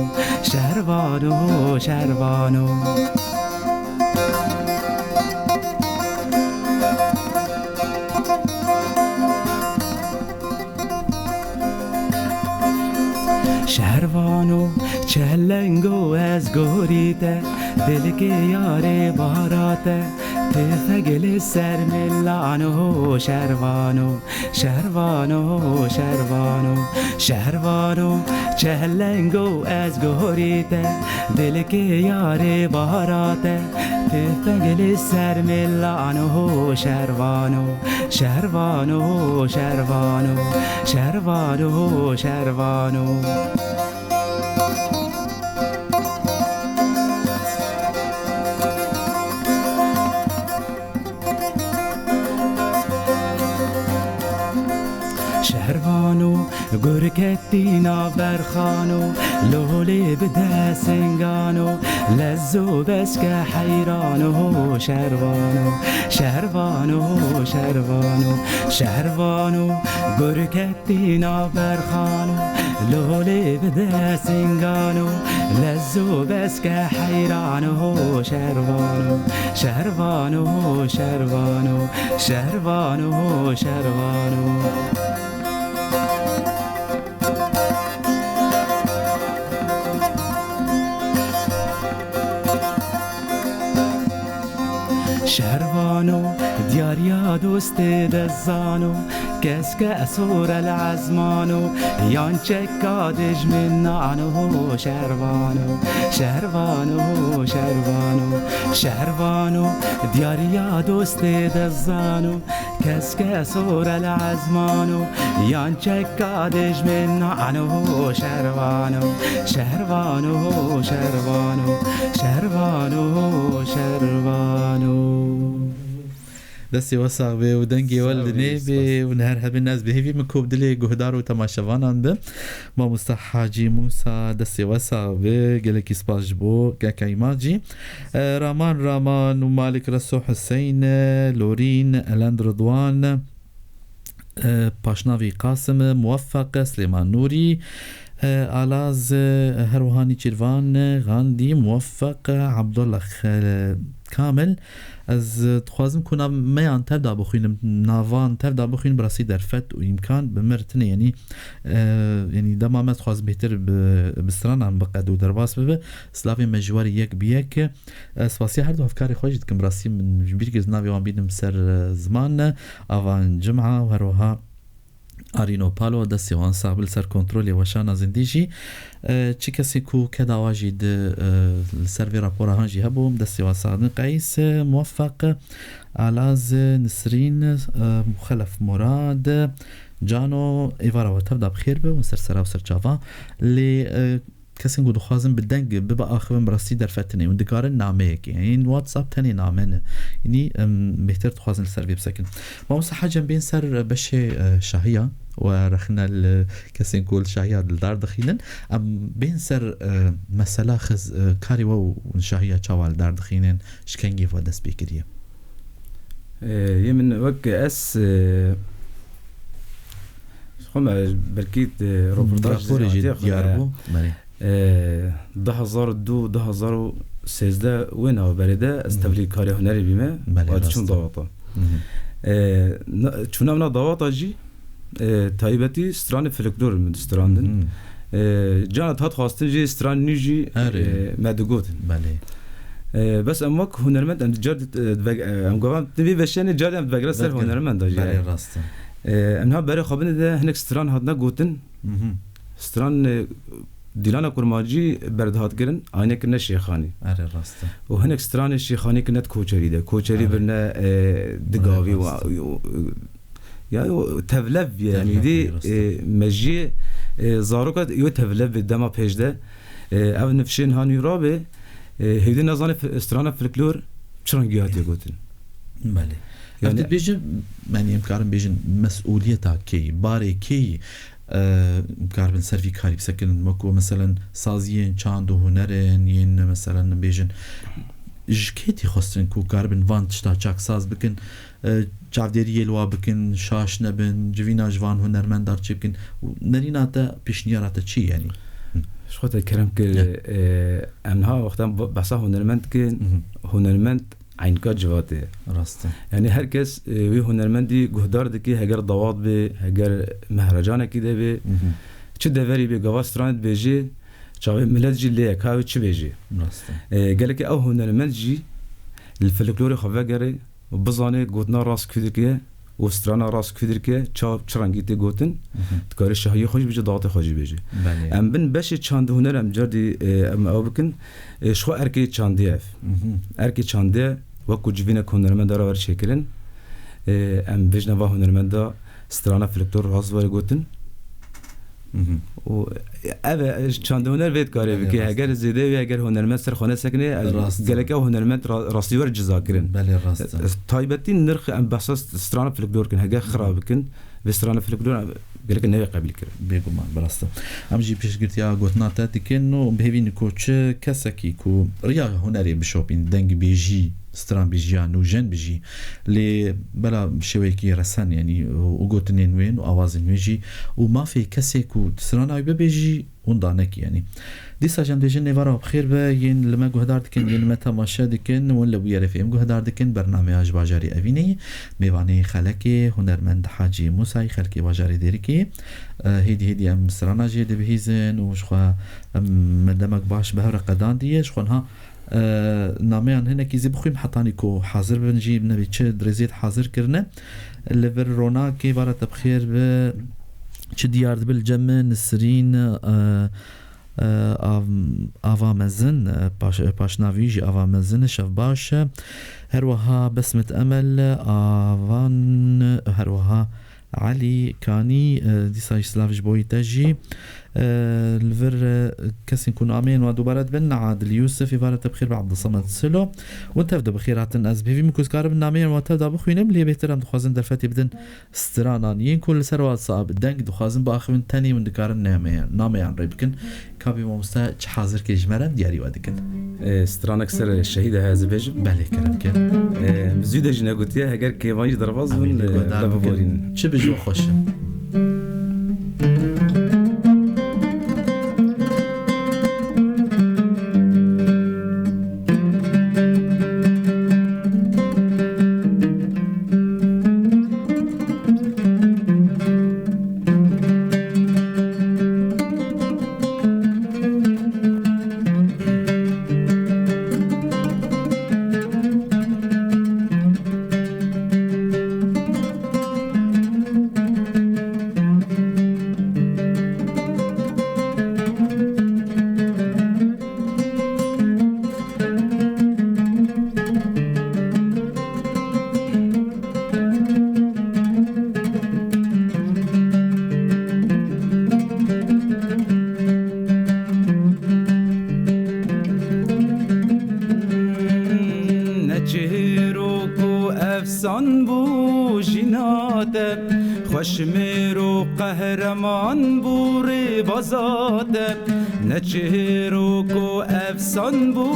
şervano, şervano. Şervano, çelengo ez gorî te, dilkê yarê bahara te, tifeg li ser milano. Şervano, şervano, şervano, şervano, çelengo ez gorî te, dilkê yarê bahara te, tifeg li ser milano. Şervano, şervano, şervano, şervano, şervano. Şervano, gur ketî nav berxano, lolê bide singano, lezzo beske heyrano. Şervano, şervano, şervano, şervano, gur ketî nav berxano, lolê bide singano, lezzo beske heyrano. Şervano, şervano, şervano, şervano, şervano. Şervano, Diyariya dostê de zano, keske esor el ezmano, yan çeka dijmin nano, şervano, şervano, şervano, şervano, diyariya dostê de zano, keske esor el ezmano, yan çeka dijmin nano, şervano, şervano, şervano, şervano, şervano. Destê we sax be û dengê we li nê be û niher hebin ez bi hêvî min ku bi dilê guhdar û temaşevanan be. Mamosta Hacî Mûsa, destê we sax be, gelekî spas ji bo kekayî ma jî. E, Raman Raman û Malik Reso Huseyne, Lorîn, Elend Ridwan, e, Paşnavî Qasim, Muweffeq, Silêman Nûrî, e, Alaz, e, her wiha Nîçîrvan, Gandî, Muweffeq, Abdullah Xel-, Kamil. Ez, e, dixwazim ku nav me yan tev da bixwînim, navan tev da bixwînim, bi rastî derfet û îmkan bi mir tine, yanî, e, yanî dema me dixwazim bêhtir bi, bi stranan biqed û derbas bibe, silavê me ji we re yek bi yek. Ez spasiya her du hevkarê xwe jî dikim. Bi rastî min ji bîr kir navê wan bînim ser, e, ziman, Avan Cima û her wiha Arîno Palo, destê wan sax bi li ser kontrolê weşana zindî jî. E, çi kesê ku keda wa jî di, e, li ser vê rapora han jî hebû, destê wan sax bin. Qeys, e, Muweffeq, Alaz, e, Nisrîn, e, Xelef Murad, Cano, êvara we tev da bi xêr be, hûn ser sera û ser çava. Lê, e, kesên ku dixwazin bi deng bibe axivin, bi rastî derfet tine. Hûn dikarin nameyekê, yanî WhatsApp tenê name ne. Yanî, em, bêhtir dixwazin li ser vê bisekin. Mamosta Hacî, em bên ser beşê, e, şahiya we rexne li kesên ku li şahiya li dar dixînin. Em bên ser, e, mesela xiz-, e, karê we û şahiya çawa li dar dixînin, ji kengî ve dest pê kiriye? E, yê min wek ez, e, xwe me belkî, e, roportaj Raporê jî hatiye xwe diyar me, bû. Belê. E, du hezar û du, du hezar û sêzdeh wê navberê de ez Hı hı. tevlî karê hunerê bîme, Belê, û ez rast çûm e. dawata. Hı hı. E, na-, çûna min a dawata jî, e, taybetî stranê folklor min distrandin. Hı hı. E, cana hat xwastin jî stran nû jî, Erê. e, me digot. Belê. E, bes em wek hunermend em car dit, e, divek-, e, em gavan divê veşenê car em divegre ser Vekir. hunermenda jî. Belê, rast e. E, em ha berê xwe bine de hinek stran hatine gotin. Hı hı. Stran, e, Dîlana Kurmancî berdihat kirin, ayne kirine Şêxanî. Erê, rast e. Û hinek stranê Şêxanî kirine di Koçerî de. Koçerî Erê. birine, e, digavî Erê, wa, rast e. yo, ya, yo, tevlev ye, Tevlev yanî dî, ye, rast e. e, mejiyê, e, zaroka yo tevlev bi dema pêş de, e, ev nifşên hanî rabe, e, hêdî nezane f-, strana folklor çi rengî hatiye gotin. Belê. Yani Ev dibêjin, yani em karin bêjin mesûliyeta kê, barê kê, e, karibin ser vî karî bisekirin. Wekû meselen saziyên çand û hunerin, yên meselen bêjin ji kê tê xwestin ku karibin van tişta çak saz bikin, e, çavdêriyê li wa bikin, şaş nebin, civîna ji van hunermendar çêbikin. Û nerîna te, pêşniyara te çi ye, yanî? Ji xwe te kerem kir, Ya. e, em niha wextan b-, behsa hunermend dikin, Mhm. hunermend eynka civatê. Rast e. Yanî her kes, e, wî hunermendî guhdar dike, heger dawat be, heger mehrecanekî de be, Mhm. çi deverî be, gava stranê dibêje, çavê milet jî lê ye, ka wê çi bêje. Rast e. E, gelekî ew hunermend jî li folklorê xwe vegere, bizane gotina rast kû dike û strana rast kû dike, çav çi rengî tê gotin, Mhm. dikarê şahiyê xwe jî bêje, dawatê xwe jî bêje. Belê. Em bin beşê çand û huner em cardî, e, em ew bikin, e, ji xwe erkê çandê ev. Mhm. Erkê çandê wek ku civînek hunermend re wer çêkirin, e, em bêjine va hunermenda strana folklor rast were gotin. Mhm. Û ev e, çandê huner vê dikarê Belê, bike. rast e. Heger zêde wê, heger hunermend ser xwe nesekine, Rast e. gelek ew hunermend ra-, rastî were ciza kirin. Belê, rast e. Taybetî nirx em behsa strana folklor kin. Heger xira bikin, vê strana folklor em gelek newê qebîl kirin. Bêguman, bi rast e. Em jî piştgirtiya gotina te dikin û bi hêvî ne ku çi kesekî ku riya hunerê bişopîn, dengbêjî, stranbêjiya nûjen bijî. Lê bela şêweyekî resen, yanî, û gotinên wê û awazên wê jî û mafê kesê ku strana wî bibêjî, winda nekî, yanî. Dîsa jî em dibêjin nêvara bi xêr be, yên li me guhdar dikin, yên li me temaşe dikin, wan li Bûyerê F M guhdar dikin, bernameya ji bajarê Evînê, mêvanê xelekê, hunermend Hacî Mûsayî, xelkê bajarê Dêrikê. E, hêdî hêdî em strana jê dibihîzin û ji xwe em me demek baş bi hev re qedandiye, ji xwe niha E, nameyan hinekî zî bixwîm hetanî ku hazir bin jî, nebî çi dirêziyê hazir kirine. Li vir Ronakê vara te bi xêr bi, çi diyar dibe li cem min, Nisrîn, e, e, Av-, Ava Mezin, e, paş-, paşnavî jî Ava Mezin, şev baş. Her wiha Besmet Emel, Avan, her wiha Elî Kanî, e, dîsa jî silav ji bo te jî. E, li vir, e, kesên ku nameyên wan dubare dibin, Adil Yusuf, êvara te bi xêr be, Abdulsamed Silo. Hûn tev de bi xêr hatin. Ez bi hêvî min ku ez karim nameyên wan tev de bixwînim, lê bêhtir em dixwazin derfetê bidin stranan yên ku li ser WhatsApp deng dixwazin biaxivin, tenê hûn dikarin nameyan, nameyan rê bikin. Kabî mamoste çi hazir kê ji me re em diyarî we dikin. E, stranek ser şehîd e, ez bêjim. Belê, kerem ke. E, zû de jî negotiye, heger kêvan jî derbaz Em bin, ê e, guhdar bikin. Biborîn. Çi bi ji we xweş e. Ne çîrok û efsan bû jîna te, xweşmêr û qehreman bû rêbaza te. Ne çîrok û efsan bû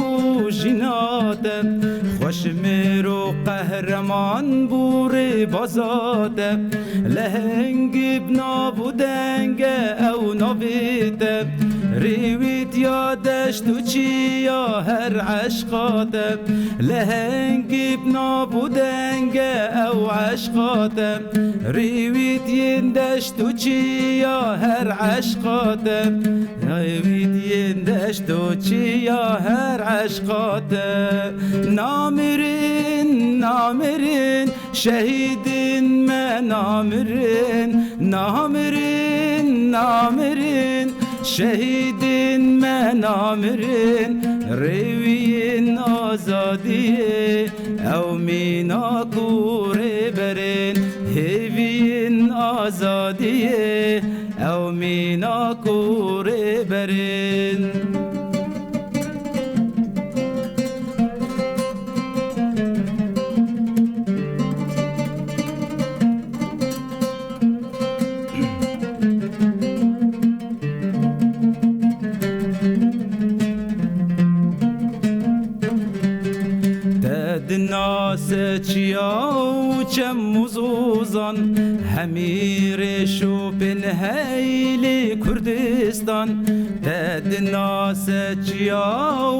jîna te, xweşmêr û qehreman bû rêbaza te. Lehengî bi nav û denge ew navê te, rêwîtiya deşt û çiya her eşqa te. Lehengî bi nav û denge ew eşqa te, rêwîtiyên deşt û çiya her eşqa te. Rêwîtiyên deşt û çiya her eşqa te. Namirin, namirin, şehîdên me namirin, namirin, namirin, şehîdên me namirin, rêwiyên azadiyê, ew mînak û rêberên, hêviyên azadiyê, ew mînak û rêberên. Te dinase çiya û çem û zozan, hemî rêş û pênheylê Kurdistan. Te dinase çiya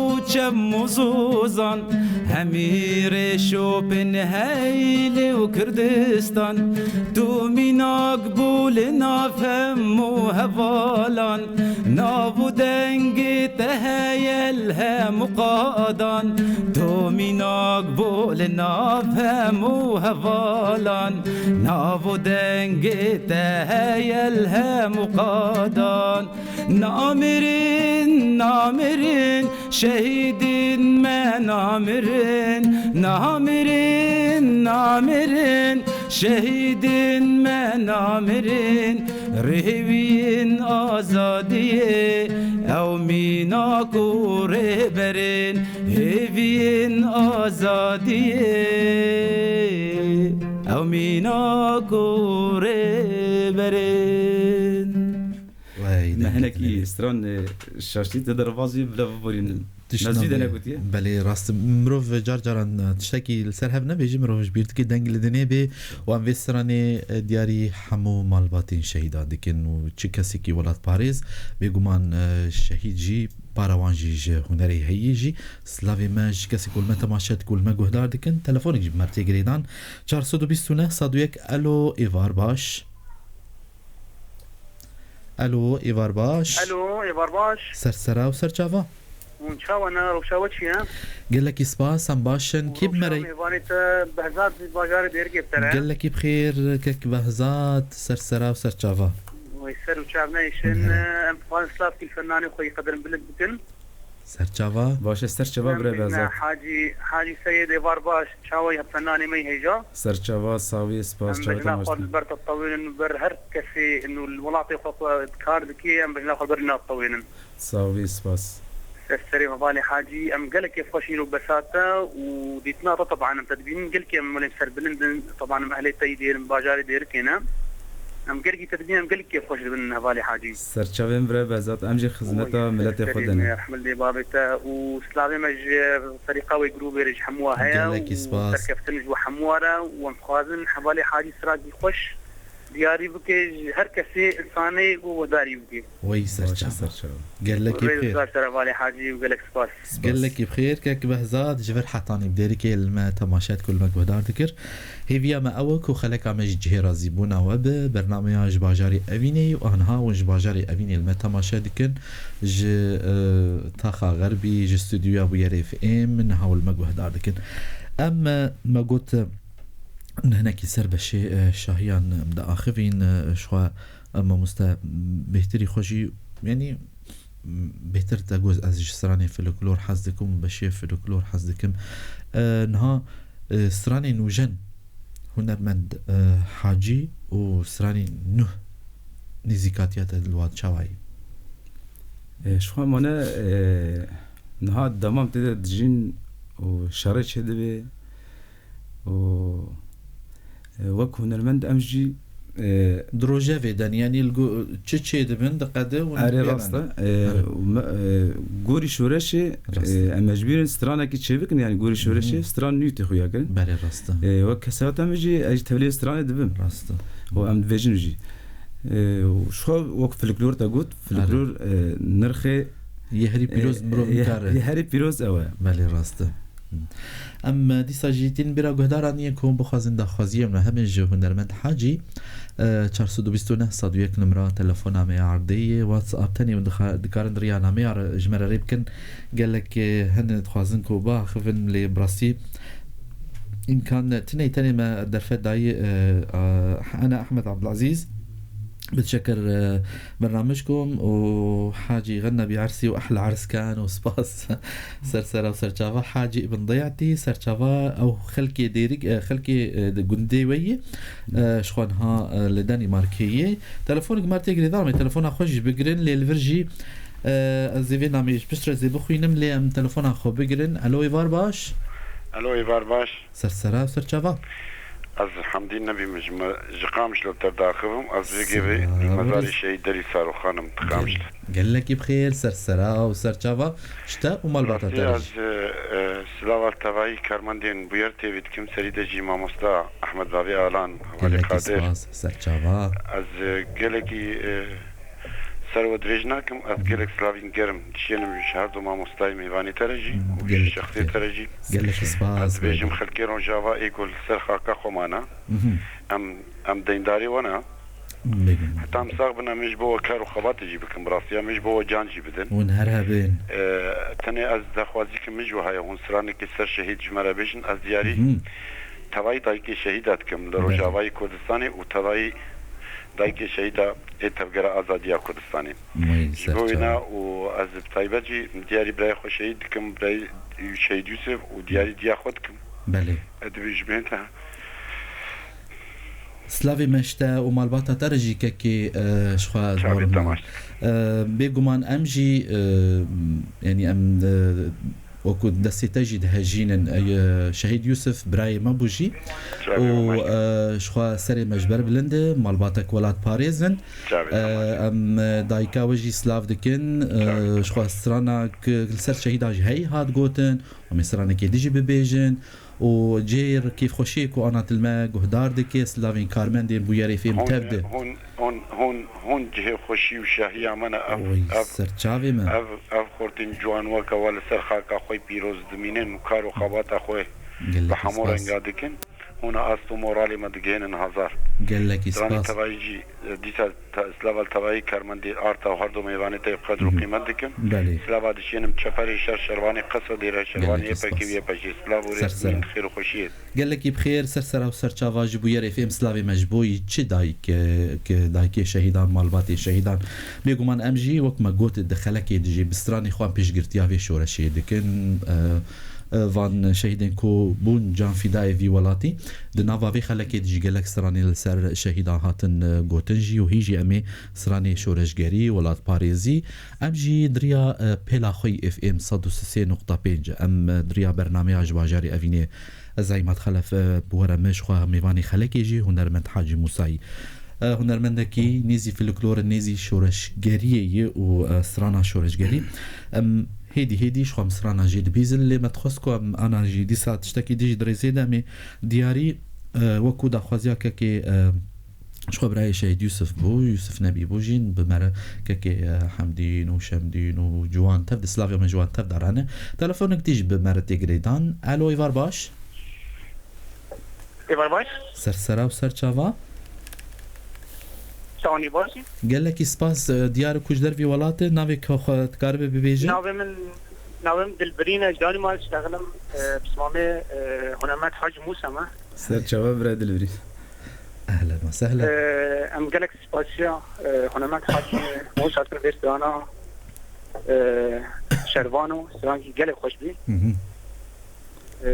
û çem û zozan, hemî rêş û pênheylê û Kurdistan. Tu mînak bû li nav hemû hevalan, nav û dengê te heye li hemû qadan. Tu mînak bû li nav hemû hevalan, nav û dengê te heye li hemû qadan. Namirin, namirin, şehîdên me namirin, namirin, namirin, şehîdên me namirin, rêwiyên azadiyê, ew mînak û rêberên, hêviyên azadiyê, ew mînak û rêberên. Wey, Me dengê hinekî dinê. Stran, e, şaştî te derbazî bila biborînin. Tişt Me zû de nabê. Negotiye. Belê, rast. Mirov car caran, e, tiştekî li ser hev nebêjî, mirov ji bîr dike deng li dinê bê û em vê stranê, e, diyarî hemû malbatên şehîdan dikin û çi kesekî welatparêz, bêguman, e, şehîd jî, para wan jî ji hunerê heyî jî. Silavê me ji kesê ku li me temaşe dikin, ku li me guhdar dikin. Telefonek jî bi me tê girêdan. Çar sed û bîst û neh, sed û yek. Elo, êvar baş. Elo, êvar baş. Elo, êvar baş. Ser sera û ser çava. Hûn çawa ne? Rewşa we çi ye? Gelekî spas, em baş in. Kî bi me re? Rewşa mêvanê te Behzat, bajarê Dêrikê bi te re. Gelekî bi xêr, kek Behzat, ser sera û ser çava. Wê ser û çav neyşin. Em dixwazin silav kî fennanê xwe yî qedirin bilind bikin. Ser çava. Baş e, ser çava bire Behzat. Hacî, Hacî Seyid, êvar baş, çawa ye fennanê me yî hêja? Ser çava, sawî, spas, çawa te maştin. Em bejna xwe li ber te tewênin, ber her kesê, inu li welatê xwe xwe kar dikê, em bejna xwe ber nat tewênin. Sawî, spas. Ser serê hevalê Hacî, em gelek kêfxweş îro besa te û dîtina te, teban em te dibînin, gelkî em welê serbilind in, teban em ehlê te yî Dêr in, bajarê Dêrikê ne. Em gelkî te dibînin, em gelek kêfxweş dibin hevalê Hacî. Serçavên bire Behzat, em jî xizmeta miletê xwe de ne. Rehmet lê babê te û silavê me ji ferîqa wê grûbê re ji hemû heye û serkeftin ji bo hemû re û em dixwazin hevalê Hacî sirakî xweş diyarî bike ji her kesê, însanê û guhdarî bike. Wey serçava. Baş e, serçava. Gelekî bi xêr. Rêz ser hevalê Hacî û gelek spas. Spas. Gelekî bi xêr, kek Behzat, ji vir hetanî bi Dêrikê li me temaşe dikir, li me guhdar dikir. Hêviya me ew e ku xeleka me jî cihê razîbûna we bi bernameya ji bajarê Evînê û anha hûn ji bajarê Evînê li me temaşe dikin, ji, e, taxa Xerbî, ji stûdyoya Bûyerê F M niha hûn li me guhdar dikin. Em, e, me got, e, Hinekî ser beşê, e, şahiyan, em diaxivîn, e, ji xwe, e, mamoste bêhtirî xwe jî, yanî, m, bêhtir te got, ez ji stranê folklor hez dikim û beşê folklor hez dikim. E, niha, e, stranê nûjen hunermend, e, Hacî û stranê nuh nêzîkatiya te li wan çawa ye? E, ji xwe mane, e, niha demam tê de dijîn û şerê çêdibe. û, e, wek hunermend em jî, e, Di rojevê de, yanî li go-, çi çêdibin, diqede û Erê, rast e. E, Erê. me-, e, gorî şoreşê, Rast e. e, em mecbûr in stranekî çêbikin, yanî gorî şoreşê Hı hı. stran nû tê xuya kirin. Belê, rast e. E, wek kesayeta min jî, ez jî tevliyê stranê dibim. Rast e. Û em dibêjin jî. E, û ji xwe wek folklor te got, folklor, Erê. e, nirxê Yê herî pîroz e, mirov e, nikare. Yê herî pîroz ew e. Belê, rast e. Em, e, dîsa jî tînin bîra guhdaran yên ku hûn bixwazin daxwaziyên me hemin ji hunermend Hacî, e, çar sed û bîst û neh sed û yek nimra telefona me ya erdê ye, WhatsApp tenê hûn dixa-, dikarin di riya nameya re ji me re rê bikin. Gelek, e, hene dixwazin ku biaxivin, lê bi rastî îmkan tine. Tenê me derfet dayî, e, a, Ene Ehmed Abdulaziz. Bitşekir, e, bernamijkom û Hacî Xenna bi ersî û ehle ers kan û spas. Ser sera û serçava Hacî Ibn Diyatî, serçava ew xelkê Dêrik, e, xelkê, e, di gundê we yî, e, ji xwe niha, e, li Danîmarkê yê. Telefonik me tê girêdar me, telefona xwe jî bigirin, lê li vir jî, e, ez ê vê nameyê ji pişt re zê bixwînim, lê em telefona xwe bigirin. Alo, êvar baş. Alo, êvar baş. Ser sera û ser çava. Ez Hemdî Nebî me ji me, ji Qamişlo te diaxivim. Ez vê gevê Sera li mezarê Rûs. Şehîd Derî Saroxan im di Qamişlo. Gel-, gelekî bi xêr, ser sera û ser çava. Ji te û malbata te re jî. Rastî ez, e, e, silava tevayî karmendên Bûyer T V dikim, serî de jî mamosta Ehmed Bavê Alan, hevalê Gelekî Qadir. Spas, ser çava. Ez, e, gelekî, e, Ser we dirêj nakim, ez gelek silavên germ dişênim ji her du mamostayê mêvanê te re jî û ji Gelek şexsê te re jî. Gelek spas. Ez dibêjim xelkê Rojava ê ku li ser xaka xwe mane. Mhm. Em, em deyndarê we ne. Bêguman. Heta em sax bin, em ê ji bo we kar û xebatê jî bikin, bi rastî em ê ji bo we can jî bidin. Hûn her hebin. Ee, tenê ez daxwazî kim min ji we heye, hûn stranekê ser şehîd ji me re bêjin, ez diyarî Mhm. tevayî dayikê şehîda dikim li Belê. Rojavayê Kurdistanê û tevayî dayikê şehîda ê Tevgera Azadiya Kurdistanê. Ji bo wêna û ez bi taybet jî diyarî birayê xwe şehîd dikim, birayê Şehîd Yûsif û diyarî diya xwe dikim. Belê. Ez dibêjim hêta. Slavê me ji te û malbata te re jî kekê, e, ji xwe ez Çavê bawer me. Temaş. E, bêguman em jî, e, yanî em, e, Wekî destê te jî dihejînin, ey, e, Şehîd Yûsif birayê me bû jî. Çavê û, me baş. E, ji xwe serê me ji ber bilind e, malbatek welatparêz in. Çavê E, me baş. Em, e, dayika we jî silav dikin. E, Çavê me ji xwe baş. Strana ku li ser şehîda jî hey hat gotin, em ê stranekê dijî bibêjin. Û cêr kêfxweşiyê ku ana til me guhdar dike, silavên karmendên bûyerê fêm Hûn, tev de. hûn, hûn, hûn, hûn cihê xweşî û şahiya me ne. Ev, Oy, ev, ser çavê me. Ev, ev xortên ciwan weke we li ser xaka xwe pîroz dimînin û kar û xebata xwe Gelek bi hemû spas. Renga dikin. Hûna ast û moralê me digihînin hazar. Gelekî Stranê spas. Tevayî jî, e, dîsa te-, slava li tevayî karmendê Arta û her du mêvanê te qedr û Hı hı. qîmet dikim. Belê. Slava dişênim çeperê şer şervanê Qesedê re, şervanê Gelekî Y P K spas. Û Y P J. Slav û rêz Ser sera. Min xêr û xweşiyê. Gelekî bi xêr, ser sera û ser çava ji bûyerê F M Slavê me ji bo yî çi dayik, e, ki dayikê şehîdan, malbatê şehîdan. Bêguman em jî wek me got di xelekê dijî bi stranê xwe pêşgirtiya vê şoreşê dikin. E, e, van şehîdên ku bûn canfîdayê vî welatî. Di nava vê xelekê dijî gelek stranê li ser şehîdan hatin, e, gotin jî û hîn jî em ê stranê şoreşgerî, welatparêzî, em jî di riya, e, pêla xwe yî F M sed û sê nokta pênc, em, e, di riya bernameya ji bajarê Evînê, ez Îmad Xelef, e, bi we re me ji xwe mêvanê xelekê jî hunermend Hacî Mûsayî. E, hunermendekî nêzî folklor, nêzî şoreşgeriyê ye û, e, strana şoreşgerî. Em hêdî hêdî ji xwe em strana jê dibîzin, lê me dixwest ku em ana jî dîsa tiştekî dî jî di rêzê de em ê diyarî, e, wekû daxwaziya kekê, e, Ji xwe birayê Şehîd Yûsif bû, Yûsif Nebî bû jî bi me re kekê, e, Hemdîn û Şemdîn û Ciwan tev di Slavya me Ciwan tev darane. Telefonek dî jî bi me re tê girêdan. Alo, êvar baş. Êvar baş. Ser sera û ser çava. Çawanî baş e? Gelekî spas, e, diyar ku ji dervî welatê, navê xwe dikaribe bibêje? Navê min, navê min Dilbirîn e, ji Danîmark diştexilim, e, pismamê, e, hunermend Hacî Mûsa me. Ser çava bira Dilbirîn. Ehlen ve sehlen. Ee, em gelek spasiya, e, hunermend Hacî Mûsa kir vê strana, e, şervan û strankî gelek xweş bî. Hı hı. E,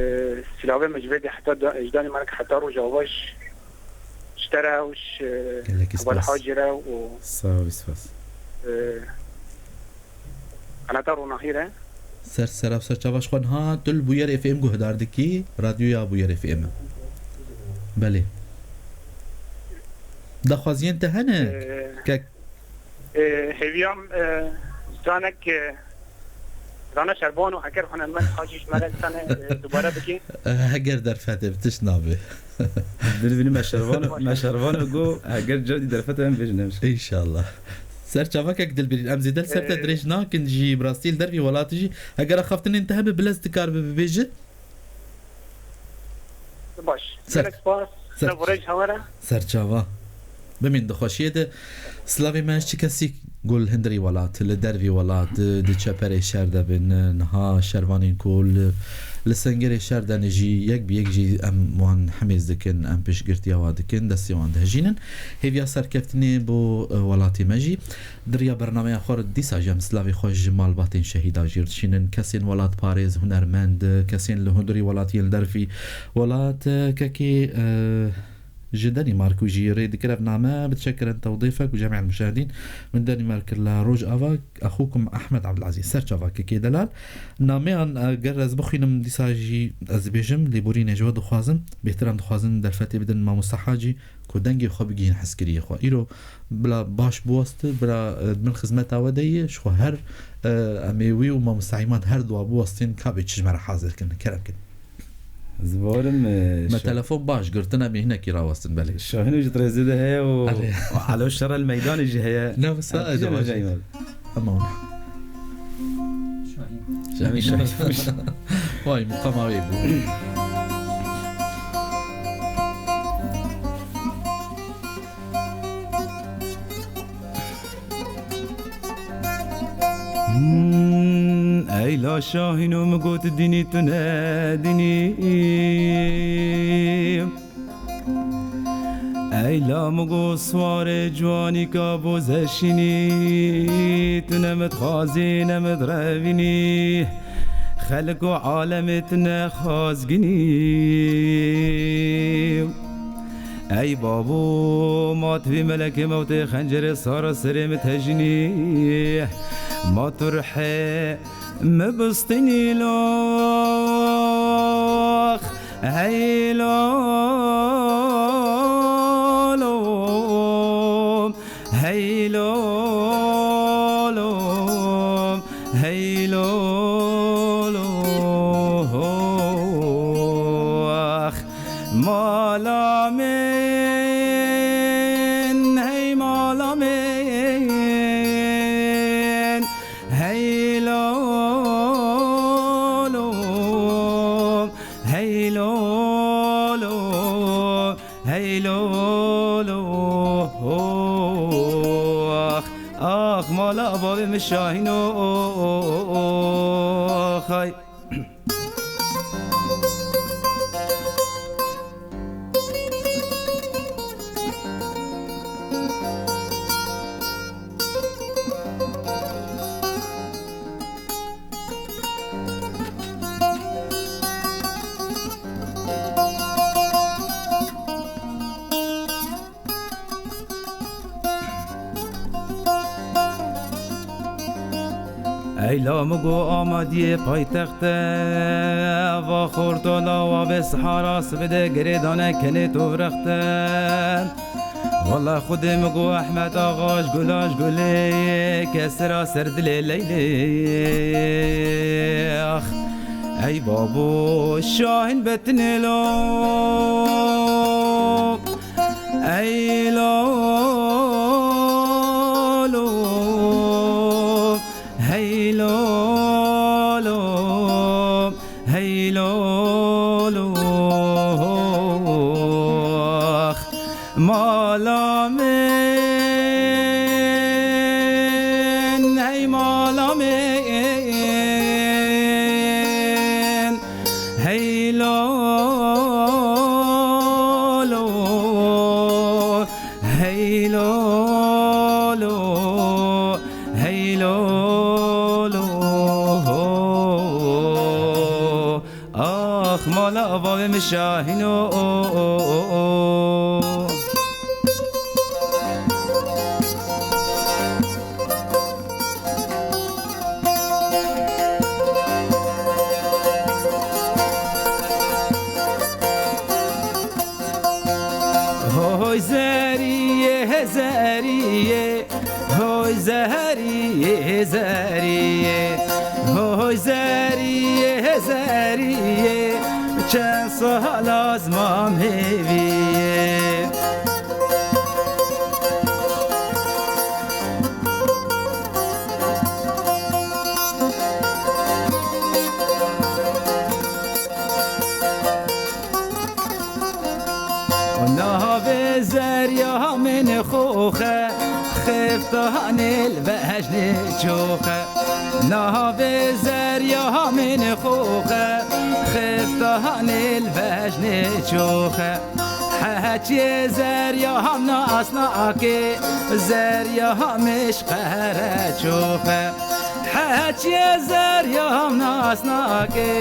silavê me ji vê de heta da, ji Danîmark heta Rojava ji, ji te re û ji, e, Gelekî heval spas. Hacî re û, Sağ ol, spas. e, Qenata Ronahî re. Ser sera ser çava ji xwe niha tu li Bûyer F M guhdar dikî, radyoya Bûyer F M. Belê. Daxwaziyên te hene? Ee, Kek. Ee, hêviyam, ee, stranek, ee, strana şervan û heger hunermend Hacî ji me re distane, ee, dubare bikî. Heger derfetê bi tişt nabe. Dilbirî me şervan, me şervan û go, heger cewdî derfet em bêjin, em. Înşallah. Ser çavakek Dilbirîn, em zêde li ser te Ee, dirêj nakin jî, bi rastî li dervî welatî jî. Heger axaftinên te hebe, bi lez dikar bi bibêjin. Baş. Ser, Gelek spas. Ser, Silav û rêj hewa re. Ser çava. Bimîn di xweşiyê de. Silavê me ji çi kesî ku li hundirî welat, li dervî welat, di, di çeperê şer de bin, niha şervanên ku li, li sengerê şer de ne jî yek bi yek jî em wan hemêz dikin, em piştgirtiya wan dikin, destê wan dihejînin. Hêviya serkeftinê bo, e, welatê me jî. Di riya bernameya xwe re dîsa jî em silavê xwe ji malbatên şehîda jî dişînin. Kesên welatparêz, hunermend, kesên li hundirî welat yên li dervî welat, e, kekê, e, Ji Denîmark û jî rê dikir ev name, bi teşekkirên tewdêfek û cemî el muşahidîn min Denîmark li Rojava, exûkum Ehmed Abdulazîz. Ser çava kekê delal. Nameyan, e, ger ez bixwînim dîsa jî ez dibêjim, lêborînê ji we dixwazim. Bêhtir em dixwazin derfetê bidin mamosta Hacî ku dengê xwe bigihîn hezkiriyê xwe. Îro bila baş biweste, bila, e, min xizmeta we de ye, ji xwe her, e, em ê wî û mamosta Îmad her dua biwestin, ka bê çi ji me re hazir kin, kerem kin. Ez bawerim, e, Me şa- telefon baş girtin, em ê hinekî rawestin, belê. Şahîn ji rêzê de heye û, Erê. û Elo Şerel Meydanê jî heye. Ne, wisa Em acaba? Hema ona. Şahîn. Şahîn. Vay, muqama wê bû. Hmm, ey la Şahîno, min got dinî tu ne dinî. Ey la min got siwarê ciwanîka boze şînî, tu ne min dixwazî, ne min direvînî, xelk û alemê tu ne xwazginî. Ey babo, ma tu vî melekê mewtê xencerê sara serê min tejinî. Ma tu rihê mi bistinî lox, hey lolo, hey lolo. Hey lolo, ax, mala min, hey mala min, hey lolo. Hey lolo, Ax mala bavê min Şahîn o, o, o, o, o, xay. Eyla min got amadiyê paytexte, va xortola wa vê sihara sibê de girêdane kenê tovrexte. Wela Xwedê min got Ehmed Axa ji gula ji gulê, kesira ser dilê Leylê. Ax, ey babo Şahîn betinê lo. Ey lolo, hey lolo, hey lolo, ax mala min, hey mala min. Hey lolo, hey lolo, hey lolo. Ax mala bavê min Şahîn o, o, o, o, o. Hoy zeriyê, zeriyê, hoy zeriyê, zeriyê, hoy zeriyê, zeriyê, çend sala ez mam hêviyê. Navê zerya min xoxe, xeftanê li vejnê çoxe. Navê zerya min xoxe, xeftanê li vejnê çoxe. Heçiyê zerya ham nas nake, zerya ham ji qehre çoxe. Heçiyê zerya ham nas nake,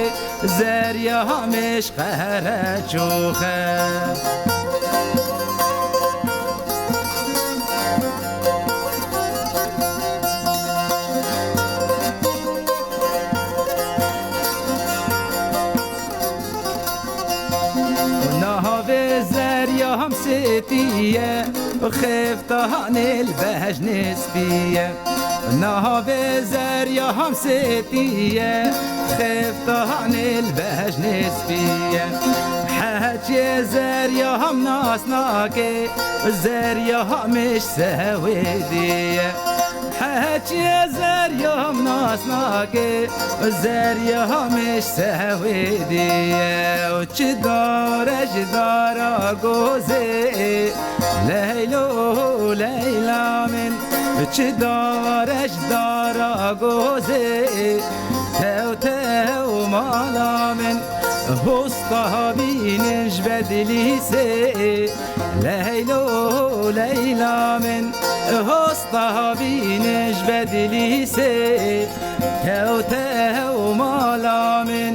zerya ham ji qehre çoxe. Navê zerya ham sêtî ye, xeftanê li vejnê spî ye. Navê zerya ham sêtî ye, xeftanê li vejnê spî ye. Heçiyê zerya ham nas nake, zerya ham ji sewêdê ye. Heçiyê zerya ham nas nake, zerya ham ji sewêdê ye. Û çi dare ji dara gozê, Leylo, Leyla min, çi dare ji dara gozê, tew tew mala min, hosta bînin ji bedlîsê. Leylo, Leyla min, hosta bînin ji bedlîsê. Tew tew mala min,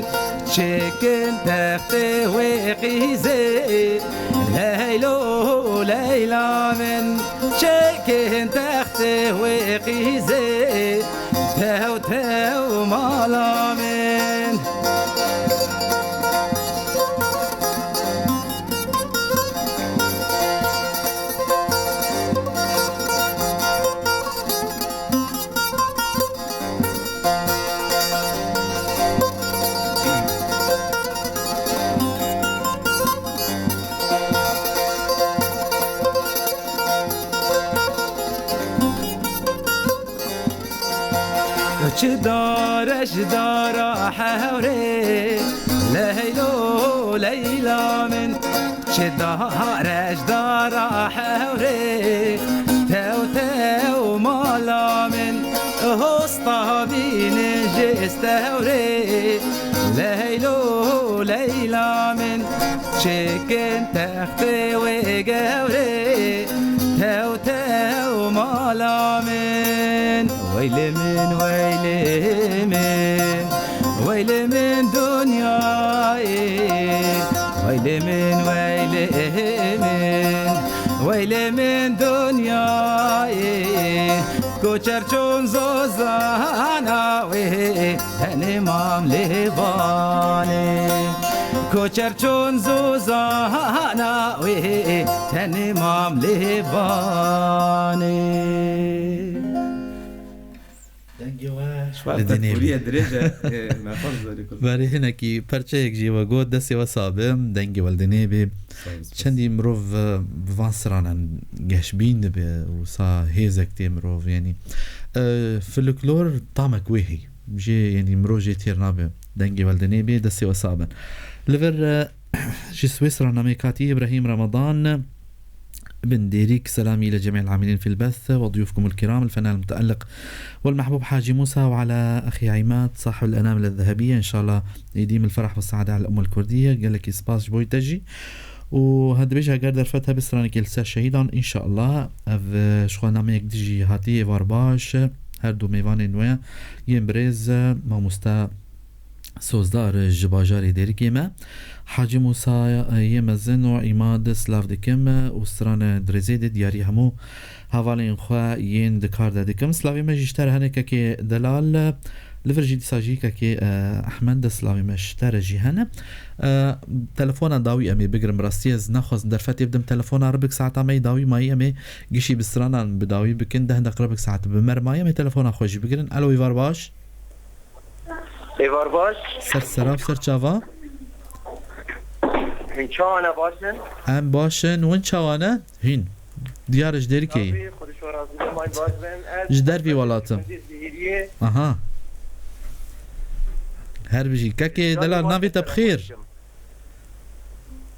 çêkin textê wê qîzê. Leylo, Leyla min, çêkin textê wê qîzê. Tew tew mala min. Çi dare ji dara hewrê, Leylo, Leyla min. Çi dare ji dara hewrê, tew tew mala min. Tewrê Leylo Leyla min, çêkin textê wê gewrê, tew tew mala min. Weylê min, weylê min, weylê min dinyayê, weylê min, weylê min, weylê min dinyayê. Koçer çûn zozana wê, tenê mam lê vanê. Koçer çûn zozana wê, tenê mam lê vanê. Dengê we şwar Li dinê tepkuriye bî. Dirêj e, e, me xwe zerî kurt. Berê hinekî perçeyek jî we got, destê we sax be, dengê we li dinê bê. Sağ ol, spas. Çendî mirov, e, bi van stranan geşbîn dibe û sa hêzek tê mirov, yanî, e, folklor tamek wê heyî. Jê, yanî, mirov jê têr nabe. Dengê we li dinê bê, destê we sax bin. Li vir, e, ji Swîsra namê katî Îbrahîm Ramadan bin Dêrîk, سلامي لجميع العاملين في البث وضيوفكم الكرام الفنان المتألق والمحبوب حاجي موسى وعلى أخي عماد صاحب الأنامل الذهبية، إن شاء الله يديم الفرح والسعادة على الأمة الكردية. Gelekî spas ji bo te jî. û he dibêje, heger derfet hebe stranekê li ser şehîdan, înşallah. Ev, e, ji xwe nameyek dijî hatî, êvar baş, her du mêvanên we yên birêz, e, mamoste Sozdar, e, ji bajarê Dêrikê me. Hacî Musa, e, yê mezin û Îmad silav dikim, e, û strane dirêzê de diyarî hemû hevalên xwe yên di kar de dikim. Silavê me jî ji te re hene kekê delal, e, li vir jî dîsa jî kekê, e, Ehmed de silavê me ji te re jî hene. E, telefona dawî em ê bigirin, bi rastî ez naxwazim derfetê bidim telefona, ribik saeta me yê dawî mayî, em ê gişî bi stranan bi dawî bikin, deh deq ribik saet bi me re mayî, em ê telefona xwe jî bigirin. Alo, êvar baş. Êvar baş. Ser sera û ser çava. Hûn çawa ne, baş in? Em baş in, hûn çawa ne? Hîn. Diyar ji Dêrikê yî. Abi, Xwedê ji we razî be, may baş bin. Ez Ji dervî welatim. Zihîriyê. Aha. Her bijî. Kekê Delal, navê te bi xêr?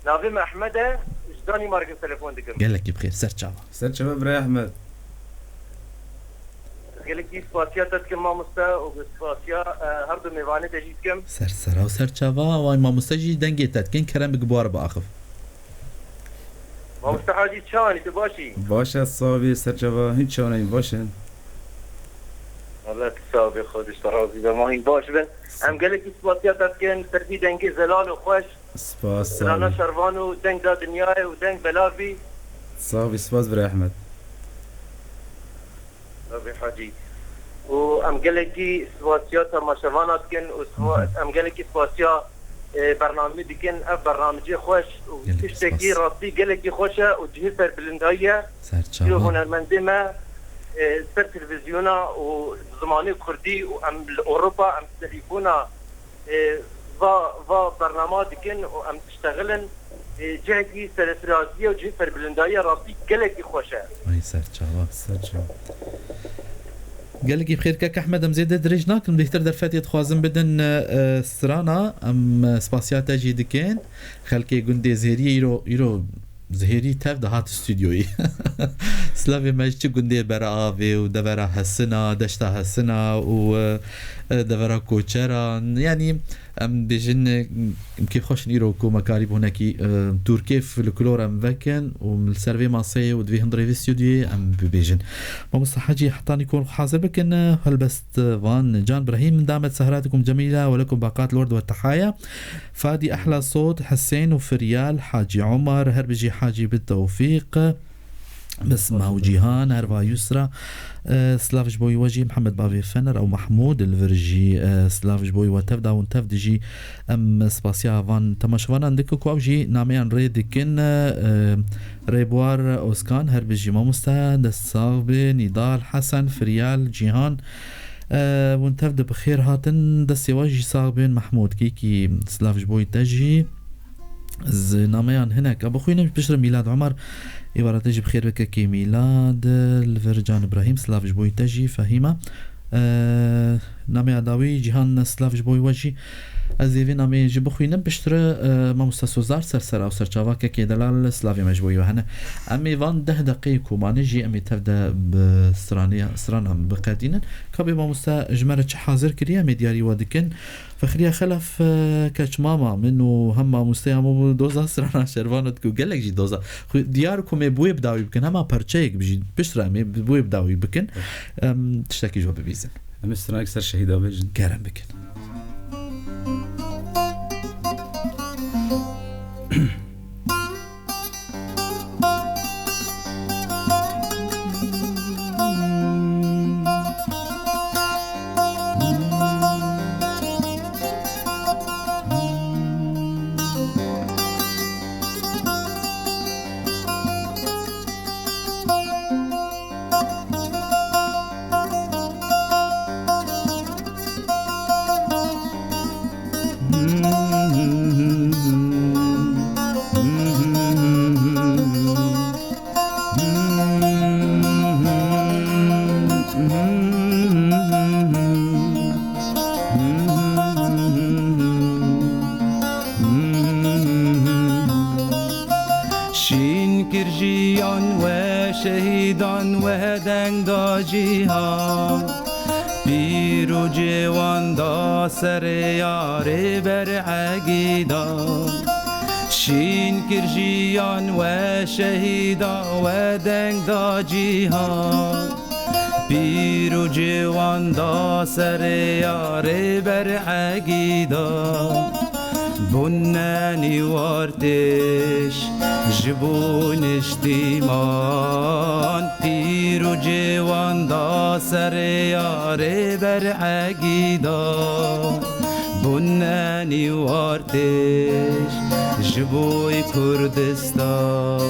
Navê me Ehmed e, ji Danîmarkê telefon dikim. Gelekî bi xêr, ser çava. Ser çava birayê Ehmed. Gelekî spasiya te dikim mamoste û spasiya, e, her du mêvanê te jî dikim. Ser sera û ser çava, vay mamoste jî dengê te dikin, kerem bik buar biaxiv. Mamoste Hacî, çawanî, tu baş î? Baş e, sağ bî, ser çava, hîn çawanî, baş in. Allah tu sağ bî, Xwedê ji te razî be, ma hîn baş bin. Em gelekî spasiya te dikin, ser vî dengê zelal û xweş. Spas, sağ Strana bî. Şervan û deng da dinyayê û deng belav bî. Sağ bî, spas birê Ehmed. Rabî Hacî. Û em gelekî spasiya temaşevana dikin û spa-, Hı hı. em gelekî spasiya, e, bernamî dikin. Ev bernamicê xweş û Gelekî tiştekî spas. rastî gelekî xweş e û cihê serbilindayî ye. Ser Îro çava. hunermendê me, e, ser televîzyona û zimanê kurdî û em li Ewropa em telefona, e, va, va bernama dikin û em diştexilin, e, cihekî serfiraziyê û cihê serbilindayiya rastî gelekî xweş e. Ay ser çava. Ser çava. Gelekî bi xêr kek Ehmed, em zêde dirêj nakin, bêhtir derfetê dixwazin bidin, e, strana, em, e, spasiya te jî dikin. Xelkê gundê Zêriyê îro, îro Zihêrî tev dihat stûdyoyê. Silavê me ji çi gundê bera avê û devera Hesina, deşta Hesina û, e, e, devera Koçeran. Yanî em bêjin, e, kêfxweş in îro ku me karî bûnekî, e, tûrkê folklor em vekin û li ser vê maseyê û di vê hundirê vê stûdyoyê em bibêjin. Mamoste Hacî, hetanî ku hûn xwe hazir bikin, e, helbest, e, van Can Brahîm, دامت سهراتكم جميلة ولكم باقات الورد والتحايا. Fadî, ehla sot, Hisên û Firyal, Hacî Omar, her bijî Hacî bi Tewfîq, Bisma û Cîhan, herva Yusra, e, silav ji bo we jî Mihemed Bavê Fener ew Mahmûd, li vir jî, e, silav ji bo we tev da hûn tev dijî. Em spasiya van temaşevanan dikin ku ew jî nameyan rê dikin, e, Rêbuar Oskan, her bijî mamoste, dest sax be, Nîdal, Hesen, Firyal, Cîhan, E, hûn tev de bi xêr hatin, destê we jî sax bên. Mehmûd Kîkî, silav ji bo te jî. Ez nameyan hinek a bixwînim, piştre Mîlad Omar, êvara te jî bi xêr be kekê Mîlad, li vir Can Îbrahîm, silav ji bo te jî. Fehîma, Namê dawî Cîhan, silav ji bo we jî. Ez ê vê nameyê jî bixwînim. Piştre, e, mamoste Sozar, ser ser ew serçava kekê delal, silavê me ji bo we hene. Em ê van deh deqeyê ku mane jî em ê tev de bi straniya, stranan biqedînin. Ka bê mamoste ji me re çi hazir kiriye, em ê diyarî we dikin. Fexriye Xelef, e, keç mama min û hem mamosteya min bû doza strana şervan û diku gelek jî doza. Xwe diyar ku me bi wê bi dawî bikin, hema perçeyek bijî, piştre em ê bi wê bi dawî bikin. Em tiştekî ji we bibîzin. Em ê stranek ser şehîda bêjin. Kerem bikin. Şîn kir jiyan we şehîdan we deng da cîhan. Pîr û ciwan da serê yarê ber egîda. Şîn kir jiyan we şehîda we deng da cîhan. Pîr û ciwan da serê yarê ber egîda. Bûn nenî wartêş ji bo niştîman. Pîr û ciwan da serê yarê ber egîda. Bûn nenî wartêş ji bo Kurdistan.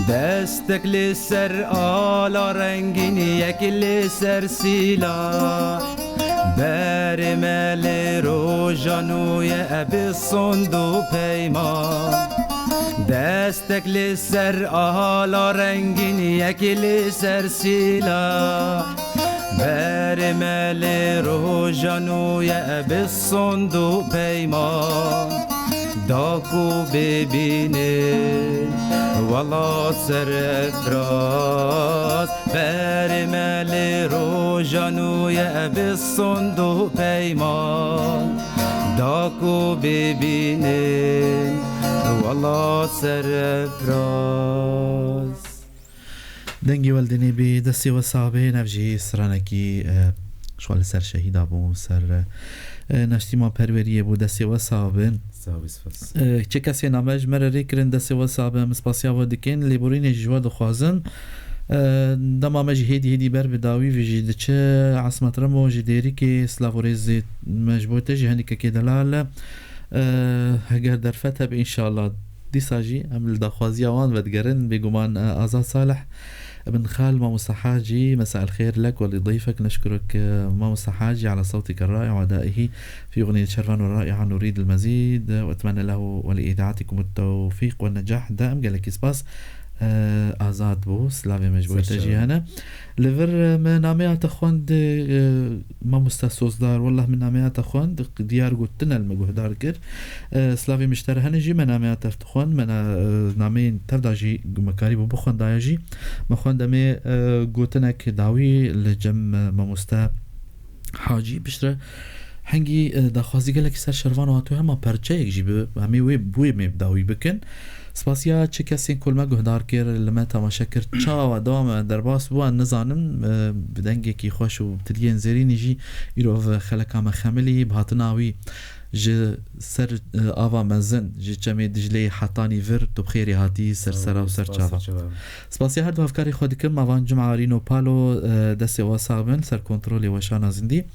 Destek li ser ala rengîn, yek li ser sîlah. Berê me li roja nû ye bi sond û peyman. Destek li ser ala rengîn, yek li ser sîlah. Berê me li roja nû ye bi sond û peyman. Da ku bibînin welat serefraz. Berê me li roja nû ye bi sond û peyman. Da ku bibînin welat serefraz. Dengê we li dinê bê, destê we sax bin, ev jî stranekî, e, ji xwe li ser şehîda bû, ser, e, Neştîman Perweriyê bû, destê we sax bin. Sağ ol, spas. E, çi kesê name ji me re rê kirin, destê we sax bin, em spasiya we dikin, lêborînê jî ji we dixwazin. E, dema me jî hêdî hêdî ber bi dawî vê jî diçe, Esmet Remo ji Dêrikê, silav û rêzê me ji bo te jî, henî kekê delal. E, heger derfet hebe, înşallah. Dîsa jî em li daxwaziya wan vedigerin, bêguman, e, Azad Salih ibn Xal, Mamosta Hacî, مساء الخير لك ولضيفك، نشكرك، e, Mamosta Hacî, على صوتك الرائع وأدائه في أغنية شرفان والرائعة، نريد المزيد، وأتمنى له ولإذاعتكم التوفيق والنجاح دائم. Gelekî spas. E, Azad bû, silavê me ji bo te jî hene. Li vir, e, me nameya te xwend, e, Mamoste Sozdar, wellah min nameya te xwend, diyar got tune li me guhdar kir. E, silavê min ji te re hene jî, me nameya te dixwend, me na-, e, nameyên tev da jî me karîbû bixwendaya jî. Me xwend em ê, e, gotinek dawî li cem, e, Mamoste Hacî piştre hengî, e, daxwazî gelekî ser şervan û hatiye hema perçeyek jî bi, em ê wê, bi wê me dawî bikin. Spasiya çi kesên ku li me guhdar kir, li me temaşe kir, çawa dema me derbas bû, ez nizanim, e, bi dengekî xweş û tiliyên zêrînî jî îro ev xeleka me xemilî, bi hatina wî ji ser, e, ava mezin, ji çemê Dicleyê hetanî vir, tu bi xêrê hatî, ser sera û ser çava. Spasiya her du hevkarê xwe dikim, Mavan Cuma Rîno Palo, e, destê we sax bin, ser kontrolê weşana zindî.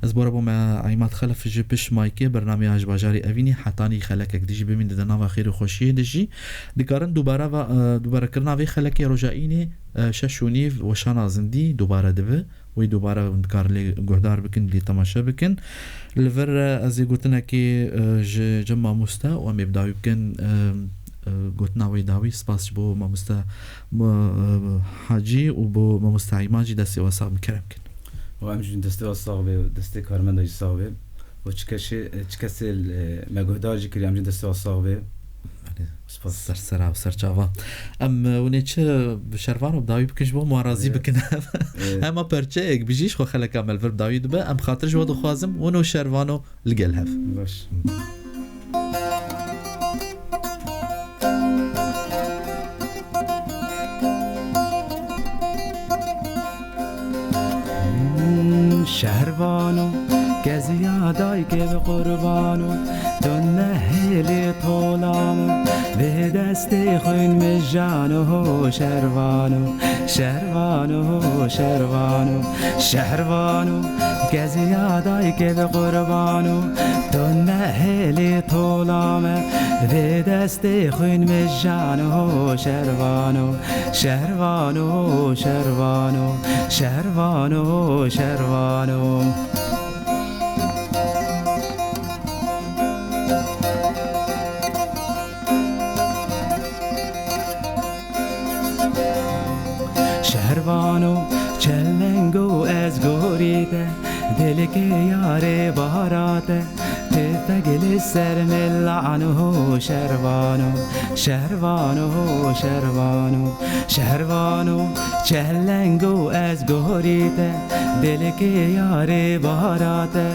Ez bore bo me Îmad Xelef ji pişt maykê bernameya ji bajarê Evînî hetanî xelekek dijî bimîn dide nava xêr û xweşiyê de jî. Dikarin dubare va-, e, dubarekirina vê xelekê roja înê, e, şeş û nîv weşana zindî dubare dibe. Wê dubare hûn dikarin lê guhdar bikin, lê temaşe bikin. Li vir, e, ez ê gotinekê, e, ji cem mamoste û em ê bi dawî bikin, e, e, gotina wê dawî. Spas ji bo mamoste, e, Hacî û bo mamoste Îmad jî destê we sax bin, kerem kin. Û em jî destê we sax be, destê karmenda jî sax be. Û çi kesê, çi kesê, e, me guhdar jî kiriye, em jî destê we sax be. Belê. Spas. Ser sera û ser çava. Em, e, hûn ê çi bi Şervano bi dawî bikin ji bo me razî bikin. E. Hema perçeyek bijî ji xwe xeleka me li vir bi dawî dibe. Em xatir ji we dixwazim. Hûn û Şervano li gel hev. Baş. Şervano, keziya daykê bi qurbano, tu nehêlî tola min, vê destê xwîn mijano, Şervano, Şervano, Şervano, Şervano, keziya daykê bi qurbano, tu nehêlî tola min, vê destê xwîn mijano, Şervano, Şervano, Şervano, Şervano, Şervano. Şervano, çeleng û ez gorî te, dilkê yarê bahara te, têfek li ser min lano, Şervano, Şervano, Şervano, Şervano, çeleng û ez gorî te, dilkê yarê bahara te,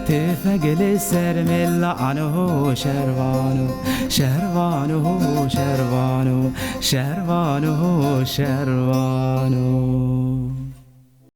têfek li ser min lano, Şervano, Şervano, Şervano, Şervano, Şervano.